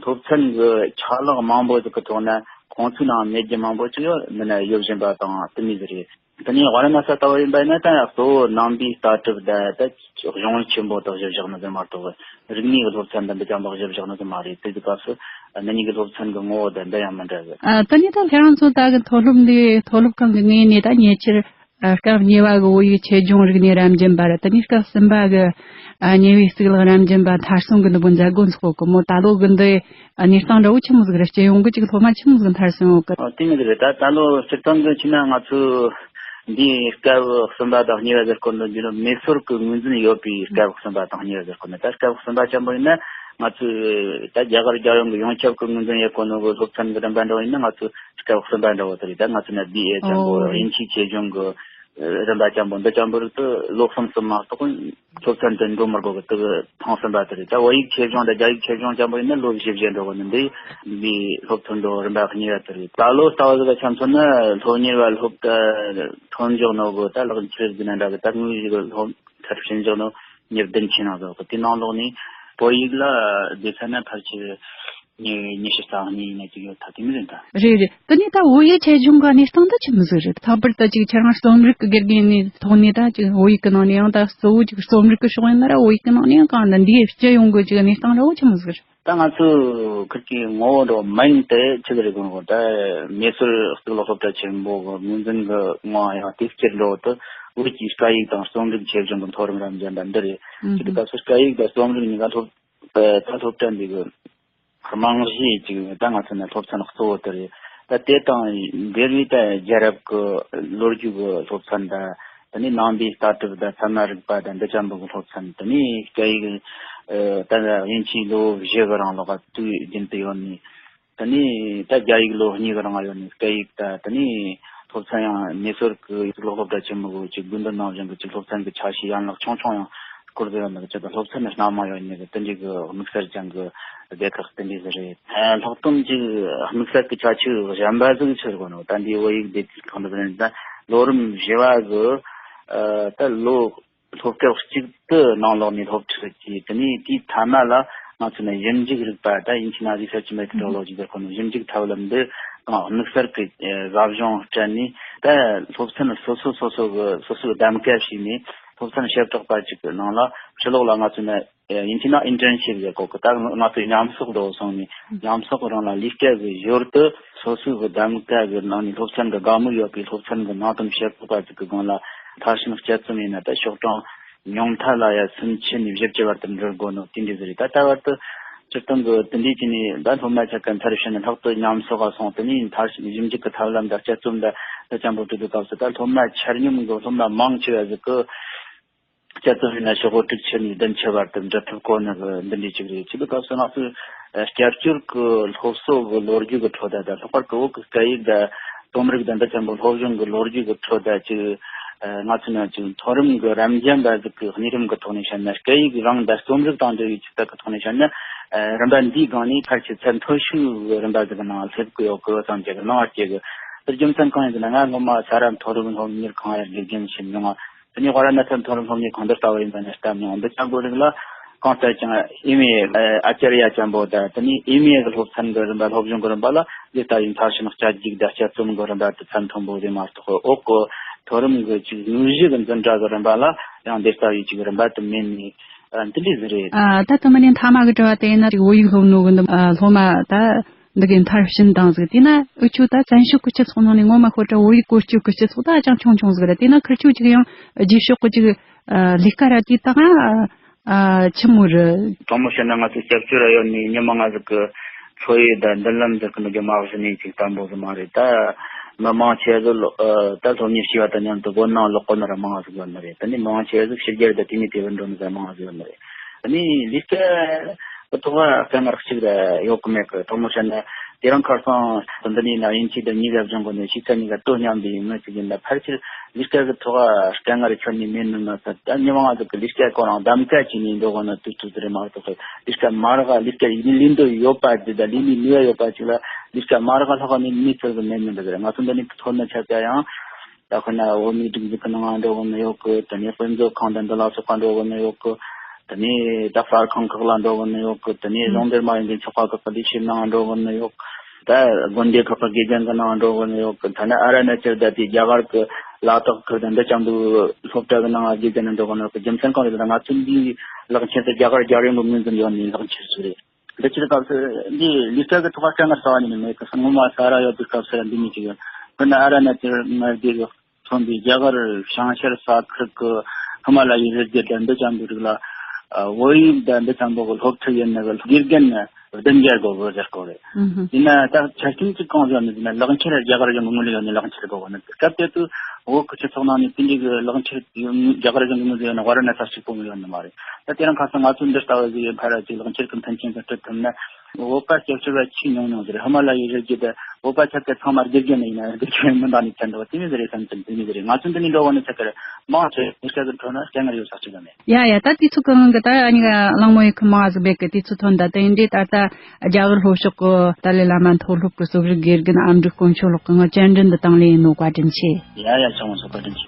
སློབ་ཚན་གྱི་ཆ་ལག་མང་པོ་ཟིག་གི་ཐོག་ན་ཁོང་ཚོའི་ནང་མེད་རྒྱུ་མང་པོ་ཅིག་ཡོད་འདི་ན་ཡོད་བཞིན་པ་དང་དེ་མོ་ཟིག་རེད། དེ་ནས་ཝཱ་ར་ཎ་སི་ལྟ་བུ་ཡིན་པ་ཡིན་ན་ད་གཙོ་བོ་ནང་པའི་ལྟ་གྲུབ་དང་ད་གཞུང་ཆེན་པོ་དག་ཞིབ་བཞག་ནི་ཟིག་མ་གཏོགས། རིག་གནས་ཀྱི་སློབ་ཚན་དང་འདི་ཅན་པོ་ཞིབ་བཞག་ནི་ཟིག་མ་རེད། དེ་གི་སྐབས་སུ་ནི་གཉིས་ཀྱི་སློབ་ཚན་གྱི་ངོ་བོ་དང་འདི་ཡང་མི་འདྲ་གི། ཨ་ད་ནི་ད་ཁྱེད་རང་ཚོ་ད་གི་མཐོ་སློབ་འདི་མཐོ་སློབ་ཁང་གི་ངོས་ནས་ད་ཉེ་ཆར་ཨ་སྐབས་གཉིས་པ་གི་བོད་ཡིག་ཆེད་སྦྱོང་རིག་གནས་རབ་འབྱམས་པ་ར། ད་ནི་སྐབས་གསུམ་པ་གི་ཨ་ཉེ་བའི་གཙུག་ལག་རབ་འབྱམས་པ་མཐར་སོན་གི་འདི་བོ་མཛད་སྒོ་འཚོགས་གི་མོ། ད་ལོ་གི་འདི་ཨ་གནས་སྟངས་འདྲ་བོ་ཆི་མོ་ཟིག་རེད། སྤྱི་ཡོངས་གི་ཅིག་སློབ་མ་ཆི་མོ་ཟིག་མཐར་སོན་ཡོད་གི། ཨ་དེ་མོ་ཟིག་རེད། ད་ད་ལོ་སྤྱིར་བཏང་གི་ཆི་ན་ང་ཚོ་འདིའི་སྐབས་གསུམ་པ་དང་གཉིས་པ་ཟེར་གོ་ནོ་འདི་ནི་མེ་སོར་གི་ངོས་འཛིན་ཡོད་པའི་སྐབས་གསུམ་པ་དང་གཉིས་པ་ཟེར་གོ་ནོ། ད་སྐབས་གསུམ་པ་ཅན་པོ་ཡིན་ན་ང་ཚོས་ད་རྒྱ་གར་རྒྱལ་ཡོངས་ཀྱི་ཡོངས་ཁྱབ་ཀྱི་ངོས་འཛིན་ཡེད་གོ་ནོ་གི་སློབ་ཚན་གྱི་རིམ་པ་འདྲ་བོ་ཡིན་ན་ང་ཚོས་སྐབས་གསུམ་པ་འདྲ་བོ་དེ་རེད། ད་ང་ཚོ་ན་བི་ཨེ་ཅན་པོ། ཨོ་རེད། དབྱིན་ཇིའི་ཆེད་སྦྱོང་གི་རིམ་པ་ཅན་པོ་འདི་ཅན་པོ་རིགས་དེ་ལོ་གསུམ་གསུམ་མ་གཏོགས་སློབ་ཚན་དུ་འགྲོ་མི་དགོས་གི། དེ་གི་ཐེངས་གསུམ་པ་དེ་རེད། ད་བོད་ཡིག་ཆེད་སྦྱོང་དང་རྒྱ་ཡིག་ཆེད་སྦྱོང་ཅན་པོ་ཡིན་ན་ལོ་བཞི་བཞི་འགྲོ་གི་ནི་འདི་འདི་སློབ་ཚན་འགྲོ་རིམ་པ་གཉིས་པ་དེ་རེད། ད་ལོ་ལྟ་བ་ཟིག་ག་ཆ་མཚོན་ན་སློབ་གཉེར་བ་སློབ་གྲྭ་ཐོན་འཇོག་ནོ་གི་ད་ལག་འཁྱེར་ཟིན་ན་འདྲ་གི། ད་དངོས་གཞི་གི་སློབ་གྲྭར་ཕྱིན་འཇོག་ནོ་ཉེར་བདུན་ཕྱིན་ན་ཟོག་གི། དེ་ནང་ལོགས་ནས་བོད་ཡིག་ལ་བསྡུས་ཚ་ན་ཕལ་ཆེར་ཉི་ཉི་ཤུ་རྩ་གཉིས་ཡིན་ན་ཅིག་ཡོད་ཐལ། དེ་མི་རེད་ད། རེད་རེད། དེ་ནས་ད་བོད་ཡིག་ཆེད་སྦྱོང་གི་གནས་སྟངས་ད་ཆི་མོ་ཟིག་རེད། ལྷག་པར་ད་ཅིག་ཁྱེད་རང་རྩོམ་རིག་གི་དགེ་རྒན་ནས་ཐོག་ནས་ད་ཅིག་བོད་ཡིག་གི་ནང་ནས་ཡང་ད་གཙོ་བོ་ཅིག་རྩོམ་རིག་གི་ཕྱོགས་ཡིན་ན་ར་བོད་ཡིག་གི་ནང་ནས་ཡང་གང་ད་འདིའི་སྤྱི་ཡོངས་གི་ཅིག་གནས་སྟངས་ར་བོ་ཆི་མོ་ཟིག་རེད། ད་ང་ཚོ་ཁུར་གི་ངོ་བོ་འགྲོ་མིན་དེ་ཆི་ཟིག་རེད་གོ་ནོ། ད་མེ་སོར་གཙུག་ལག་སློབ་གྲྭ་ཆེན་པོ་གི་ངོས་འཛིན་གི་ངོ་ཡང་དེ་སྤྱིར་འགྲོ་དུ་བོད་ཀྱི་སྐད་ཡིག་དང་རྩོམ་རིག་ཆེད་སྦྱོང་གི་མཐོ་རིམ་རབ་འབྱམས་པ་འདི་རེད། ཨུ་ཅི་དུ་ཧུ། སྐབས་སུ་སྐད་ཡིག་དང་རྩོམ་རིག་གཉིས་ཀ་སློབ་ད་སློབ་གྲྭ་འདི་གི་རྨང་གཞི་ཅིག་ད་ང་ཚོ་ནི་སློབ་ཚན་གཙོ་བོ་དེ་རེད། ད་དེ་དང་འབྲེལ་བའི་ད་རྒྱལ་རབས་ཀྱི་ལོ་རྒྱུས་ཀྱི་སློབ་ཚན་དང་། དེ་ནས་ནང་པའི་ལྟ་གྲུབ་དང་ཚད་མ་རིག་པ་དང་འདི་ཅན་པོ་གི་སློབ་ཚན། དེ་ནས་སྐད་ཡིག་ཨ་ད་དབྱིན་ཇིའི་ལོ་བཞི་གི་རིང་ལོགས་དུས་རྒྱུན་དུ་ཡོད་ནི། དེ་ནས་ད་རྒྱ་ཡིག་ལོ་གཉིས་གི་རིང་ཡོད་ནི་སྐད་ཡིག་དང་། དེ་ནས་སློབ་ཚན་ཡང་མེ་སོར་གྱི་གཙུག་ལག་སློབ་གྲྭ་ཆེན་མོ་གི་ཅིག་དགོས་འདུན་ནང་བཞིན་གྱི་ཅིག་སློབ་ཚན་གྱི་ཆ་ཤས་ཡན་ལག་ཆུང་ཆུང་ཡང་སྐོར་དུ་ཡོད་ནི་གི་ཅིག་ད་སློབ་ཚན་ནི་སྣ་མང་ཡོད་ནི་གི་དེ་འདྲའི་གི་དམིགས་བསལ་ཅན་གྱི་སྡེ་ཁག་དེ་འདྲའི་ཟིག་རེད། ཨ་ལྷག་དོན་གྱི་དམིགས་བསལ་གྱི་ཁྱད་ཆོས་གཞན་པ་ཟིག་ཆི་ཟེར་གོ་ནོ། ད་འདི་བོད་ཡིག་སྡེ་ཁག་འདི་ཟིག་ད་ལོ་རིམ་བཞི་བ་གི་ཨ་ད་ལོ་སློབ་སྐབས་གཅིག་ཏུ་ནང་ལོགས་ནས་སློབ་ཁྲིད་ཀྱིས། དེ་ནས་དེའི་མཐའ་མ་ལ་ང་ཚོ་ནས་ཞིབ་འཇུག་རིག་པ། ད་དབྱིན་ཇི་ནང་research methodology ཟེར་གོ་ནོ། ཞིབ་འཇུག་ཐབས་ལམ་འདི་དང་དམིགས་བསལ་གྱི་ཨ་ཟབ་སྦྱོང་སྤྲད་ནས། ད་སློབ་ཚན་སོ་སོ་སོ་སོ་གི་སོ་སོའི་གདམ་ག་བྱས་ནས་སློབ་ཚན་བྱེ་བྲག་པ་ཅིག་གི་ནང་ལ་ཕྱི་ལོགས་ལ་ང་ཚོ་ནས་ཨ་དབྱིན་ཇི་ནང་internship ཟེར་གོ་གི། ད་ང་ཚོའི་མཉམ་གསོག་འགྲོ་སོང་ནས་མཉམ་གསོག་རང་ལ་ལས་ཀ་གི་ཞོར་དུ་སོ་སོའི་གི་གདམ་ག་གི་ནང་ནས་སློབ་ཚན་གི་དགའ་མོས་ཡོད་པའི་སློབ་ཚན་གི་ནང་དོན་བྱེ་བྲག་པ་ཅིག་གི་སྒང་ལ་མཐར་ཕྱིན་དཔྱད་རྩོམ་ཡིན་ན། ད་ཤོག་གྲངས་ཉུང་མཐའ་ལ་ཡ་སུམ་ཅུ་ནས་བཞི་བཅུ་བར་དུ་འགྲོ་དགོས་ནོ་དེ་འདྲ་ཟིག་རེད། ད་ལྟ་བར་དུ་སྤྱིར་བཏང་གི་དེ་འདྲའི་ཅིག་ནས་ད་སློབ་མ་ཆ་ག་མཐར་ཕྱིན་ནས་ལྷག་ཏུ་མཉམ་གསོག་ག་སོང་། དེ་ནས་མཐར་ཕྱིན་ཞིབ་འཇུག་གི་ཐབས་ལམ་དང་དཔྱད་རྩོམ་དང་ ད་ཅང་པོ་དུ་དུ་སྐབས་སུ་ད་སློབ་མ་ཆ་སྙོམས་གི་སློབ་མ་མང་ཆེ་བ་ཟིག་གི་དཔྱད་རྩོམ་ཡིན་ན་ཤོག་གོ་དྲུག་ཆུ་ནས་བདུན་ཆུ་བར་དུ་འབྲི་ཐུབ་གོ་ནི་གི་འདི་འདྲའི་ཅིག་རེད། ཆི་ལི་སྐབས་སུ་ང་ཚོས་ཨ་སྐྱབས་བཅོལ་གི་སློབ་གསོ་གི་ལོ་རྒྱུས་གི་ཁྲོད་ད་ད་ལྷག་པར་གི་བོད་གི་སྐད་ཡིག་ད་རྩོམ་རིག་དང་འདི་ཚན་པོ་སློབ་སྦྱོང་གི་ལོ་རྒྱུས་གི་ཁྲོད་ད་ཅིག་ཨ་ང་ཚོ་ནང་ཅིག་མཐོ་རིམ་གི་རབ་འབྱམས་པ་ཟིག་གི་གནས་རིམ་གི་ཐོག་ནས་བཤད་ན། སྐད་ཡིག་རང་ད་རྩོམ་རིག་དང་འབྲེལ་བའི་ཆུ་ཚད་གི་ཐོག་ནས་བཤད་ན། ཨ་རིམ་པ་འདིའི་སྒང་ནས་ཕལ་ཆེར་ཚད་མཐོ་ཤོས་གི་རིམ་པ་ཟིག་གི་ནང་སླེབས་གི་ཡོད་གི་བསམ་གྱི་གི་སྣང་བ་སྐྱེ་གི། དེར་རྒྱུ་མཚན་གང་ཡིན་ཟེར་ན། ང་སྔོན་མ་ས་རཱ་མཐོ་རིམ་སློབ་གཉེར་ཁང་ཡར་དགེ་རྒན་བྱེད་མྱོང་བ། དེ་ནས་ཝཱ་ར་ཎ་སི་མཐོ་རིམ་སློབ་གཉེར་ཁང་འདི་ལྟ་བུ་ཡིན་པ་ནས་བལྟས་མྱོང་། འདི་ཅང་པོ་རིགས་ལ་གང་ལྟར་ཀྱང་ཨེ་མེ་ཨ་ཅར་ཡ་ཅན་པོ་དང་། དེ་ནས་ཨེ་མེ་གི་སློབ་ཚན་གི་རིམ་པ། སློབ་སྦྱོང་གི་རིམ་པ་ལ་འདི་ལྟ་བུའི་མཐར་ཕྱིན་དཔྱད་ཡིག་དང་དཔྱད་རྩོམ་གི་རིམ་པ་དེ་ཚད་མཐོན་པོ་རེད་མ་གཏོགས། འོག་གི་མཐོ་རིམ་གི་ཅིག་དངོས་གཞི་གི་འཛིན་གྲྭ་གི་རིམ་པ་ལ་ཡང་འདི་ལྟ་བུའི་ཅིག་རིམ་པ་དེ་མེད་ནས། ཨ་འདི་འདྲ་ཟིག་རེད། ཨ་ད་དུ་མ་ནི་མཐའ་མ་གི་དྲི་བ་དེ་ཡིན་ན། ཅིག་བོད་ཡིག་སློབ་ནོ་གི་འདི་ཨ་སློབ་མ་ད་འདི་གའི་མཐར་ཕྱིན་བཏང་ཟིག། དེས་ན་འུ་ཆོ་ད་བཙན་བྱོལ་སྤྱི་ཚོགས་ནང་ནས་ངོ་མ་ཤོད་ད་བོད་ཡིག་བཀོལ་སྤྱོད་གི་སྤྱི་ཚོགས་ད་ཅང་ཆུང་ཆུང་ཟིག་རེད། དེས་ན་ཁིར་ཆོ་ཅིག་ཡང་རྗེས་ཕྱོགས་གི་ཅིག་ཨ་ལས་ཀ་ར་དེ་ད་ང་ཨ་ཆི་མོ་རེད། དྲང་མོ་བཤད་ན་ང་ཚོ་སྐྱབས་བཅོལ་ར་ཡོད་ནས་མི་མང་ང་ཟིག་གི་འཚོ་ཡི་ད་མདུན་ལམ་ཟིག་གི་ནུ་རྒྱུ་མ་གཞི་ནས་ཅིག་དམ་པོ་ཟིག་མ་རེད། ད་མི་མང་ཆེ་ཟིག་ལོ་ཨ་ད་སློབ་གཉེར་བྱས་པ་དང་མཉམ་དུ་བོད་ནང་ལོག་གོ་ནི་ར་མང་ཟིག་ཡོད་ནི་རེད། ད་ནི་མི་མང་ཆེ་ཟིག་ཕྱི་རྒྱལ་དུ་དེ་ནས་དེ་བར་འགྲོ་ནི་ཟིག་མང་ཟིག་ཡོད་ནི་རེད། ཨ་ནི་ལས་ཀ་གི་ཐོག་ལ་དཀའ་ངལ་གཅིག་ར་ཡོད་གི་མེད་གི། དྲང་མོ་བཤད་ན་དེ་རིང་ཁ་སང་འདི་ནས་ན་དབྱིན་ཇི་དང་གཉིས་ཀ་སྦྱོང་གོ་ནས་ཕྱི་ཚ་གཉིས་ཀ་དོ་མཉམ་པའི་མི་ཅིག་ཡིན་ན། ཕལ་ཆེར་ལས་ཀ་གི་ཐོག་ལ་དཀའ་ངལ་ཁྱོན་ནས་མེད་ནི་མ་ཚད། ད་མི་མང་ང་ཚོ་གི་ལས་ཀ་ཁོ་རང་གདམ་ག་བྱས་ནས་འགྲོ་གོ་ནི་དུས་ཚོད་དེ་རེད་མ་གཏོགས། ལས་ཀ་མ་རག་ལས་ཀ་ཡིན་ལས་འདོད་ཡོད་པ་ཅིག་དང་ལས་ནས་ནུས་པ་ཡོད་པ་ཅིག་ལ་ལས་ཀ་མ་རག་ལྷག་ནས་མི་ཚོ་གི་མེད་ནི་འདི་རེད། ང་ཚོ་འདི་ནས་ཐོན་ནི་ཆ་ཚང་ཡང་ད་ཁོ་ན་བོད་མིའི་སྒྲིག་འཛུགས་ཀྱི་ནང་འགྲོ་གི་ནི་ཡོད་གི། དེ་ནས་དཔེ་མཛོད་ཁང་དང་འདི་ལ་སོགས་པ་འགྲོ་གི་ནི་ཡོད་གི། དེ་ནས་ད་གསར་ཁང་ཁག་ལ་འགྲོ་གི་ནི་ཡོད་གི། དེ་ནས་ཨང་གཞུང་འབྲེལ་མ་ཡིན་པའི་ཚོགས་པ་ཁག་གི་ལས་བྱེད་ནང་འགྲོ་གི་ནི་ཡོད་གི། ད་དགོན་སྡེ་ཁག་གི་དགེ་རྒན་གྱི་ནང་འགྲོ་གི་ནི་ཡོད་གི། ཐ་ན་ཨ་ར་ན་ཅར་ད་དེ་རྒྱ་གར་གྱི་ལ་དྭགས་ཁུལ་དང་འདི་ཅང་དུ་སློབ་གྲྭ་གི་ནང་དགེ་རྒན་འགྲོ་གི་ནི་ཡོད་གི། རྒྱུ་མཚན་གང་རེད་ཟེར་ན། ང་ཚོ་འདིའི་ལག་ཁྱེར་དེ་རྒྱ་གར་རྒྱལ་ཡོངས་ཀྱི་ངོས་འཛིན་ཡོད་ནི་ལག་ཁྱེར་ཞིག་རེད། འདི་ཕྱིར་སྐབས་སུ་འདི་ལས་ཀ་གི་ཐོག་དཀའ་ངལ་རྩ་བ་ཉིད་ནས་མེད་གི། སྔོན་མ་ས་རཱ་ཡོད་པའི་སྐབས་སུ་འདི་མི་ཅིག་ཡོད། དཔེར་ན་ཨ་ར་ན་ཅར་མངའ་སྡེ་གི་མཚོན་པའི་རྒྱ་གར་བྱང་ཤར་ས་ཁུལ་གི་ཧི་མ་ལ་ཡའི་རི་རྒྱུད་དང་འདི་ཅང་འདི་རིགས་ལ་ཨ་བོད་ཡིག་དང་འདི་ཅང་པོ་གི་སློབ་ཁྲིད་ཡིན་ནི་གི་དགེ་རྒན་བདུན་བརྒྱ་དགོས་གི་ཟེར་གོ་རེད། ཨུ་ཧུ། ཡིན་ན་ད་ཆ་རྐྱེན་གཅིག་གང་ཟེར་ནི་ཟེར་ན། ལག་ཁྱེར་རྒྱ་གར་གཞུང་གི་ངོས་ལ་ཡོད་ནི་ལག་ཁྱེར་དགོས་གི་ནི། སྐབས་དེ་དུས་བོད་ཀྱི་སྤྱི་ཚོགས་ནང་ནས་དེ་འདྲའི་གི་ལག་ཁྱེར་ཡོད་རྒྱ་གར་གཞུང་གི་ངོས་ལ་ཡོད་ནི་ཝཱ་ར་ཎ་ས་གཅིག་པོ་མི་ཡོད་ནི་མ་རེད། ད་དེ་རིང་ཁ་སང་ང་ཚོ་འདི་ལྟ་བུ་ཟིག་ཡིན་ཕ་ར་ཅིག་ལག་ཁྱེར་གི་མཐུན་རྐྱེན་ཟིག་སྤྲད་ཐུབ་ན། བོད་པ་སྐྱབས་བཅོལ་བ་ཆེས་ཉུང་ཉུང་ཟིག་རེད། ཧི་མ་ལ་ཡའི་རི་རྒྱུད་དུ་བོད་པ་ཆ་ཚང་མ་དགེ་རྒན་ཡིན་ན་དགེ་རྒན་མི་འདང་ནི་ཚད་འགྲོ་དེ་མོ་ཟིག་རེད། བསམ་ཚུལ་དེ་མོ་ཟིག་རེད། ང་ཚོ་འདི་ནས་འགྲོ་བ་ནི་ཚད་ཀར་མང་ཆེ་ལས་ཀ་གི་ཁྲོད་ན་དཀའ་ངལ་ཡོད་ས་ཅིག་ཡོད་མེད། ཡ་ཡ། ད་དུས་ཚོད་གང་གི་ད་ཨ་ནི་གླེང་མོལ་ཡེད་ཁུལ་མང་ཟིག་མེད་གི། དུས་ཚོད་ཐོན། ད་དེ་འདྲའི་ད་ལྟ་རྒྱ་གར་ལྷོ་ཕྱོགས་གི་ཏཱ་ལའི་བླ་མ་མཐོ་སློབ་ཀྱི་གཙོ་གཞི་དགེ་རྒན་ཨ་མྲུ་དཀོན་མཆོག་ལགས་ཀྱིས་ངར་བཅར་འདྲི་འདི་དང་ལེན་ཡིན་ནོ། བཀའ་དྲིན་ཆེ། ཡ་ཡ། ཆང་བ་སོགས་བཀའ་དྲིན་ཆེ།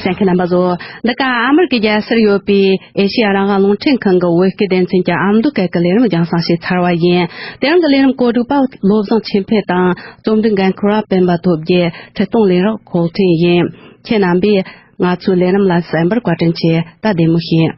གསན་མཁན་རྣམ་པ་ཚོ། འདི་ག་ཨ་མེ་རི་ཀའི་རྒྱལ་སར་ཡོད་པའི་ཨེ་ཤེ་ཡ་རང་དབང་རླུང་འཕྲིན་ཁང་གི་བོད་སྐད་སྡེ་ཚན་གྱི་ཨ་མདོ་སྐད་ཀྱི་ལས་རིམ་རྒྱང་སྲིང་ཞིག་ཚར་བ་ཡིན། དེ་རིང་གི་ལས་རིམ་གོ་སྒྲིག་པ་བློ་བཟང་ཆོས་འཕེལ་དང་རྩོམ་སྒྲིག་འགན་འཁུར་བ་སྤེན་པ་ཐོབ་རྒྱལ། ཁྲིད་གཏོང་ལས་རོགས་ཁོ་ཐེན་ཡིན། ཁྱེད་རྣམ་པས་ང་ཚོའི་ལས་རིམ་ལ་གསན་པར་བཀའ་དྲིན་ཆེ། ད་བདེ་མོ་བྱོས།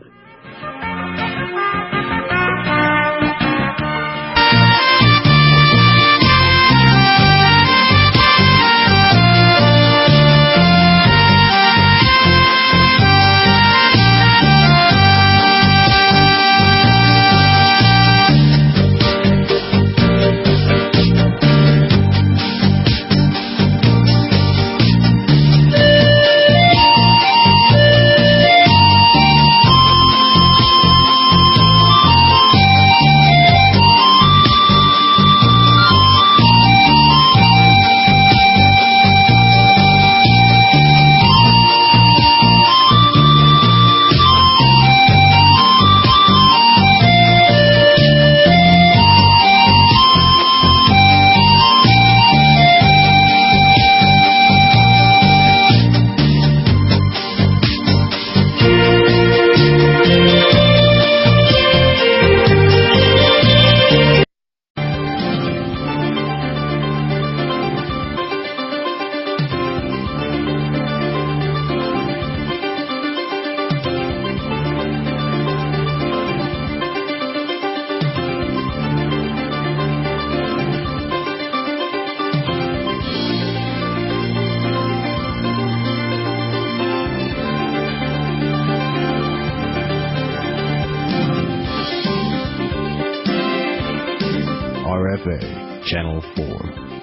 R F A, Channel four.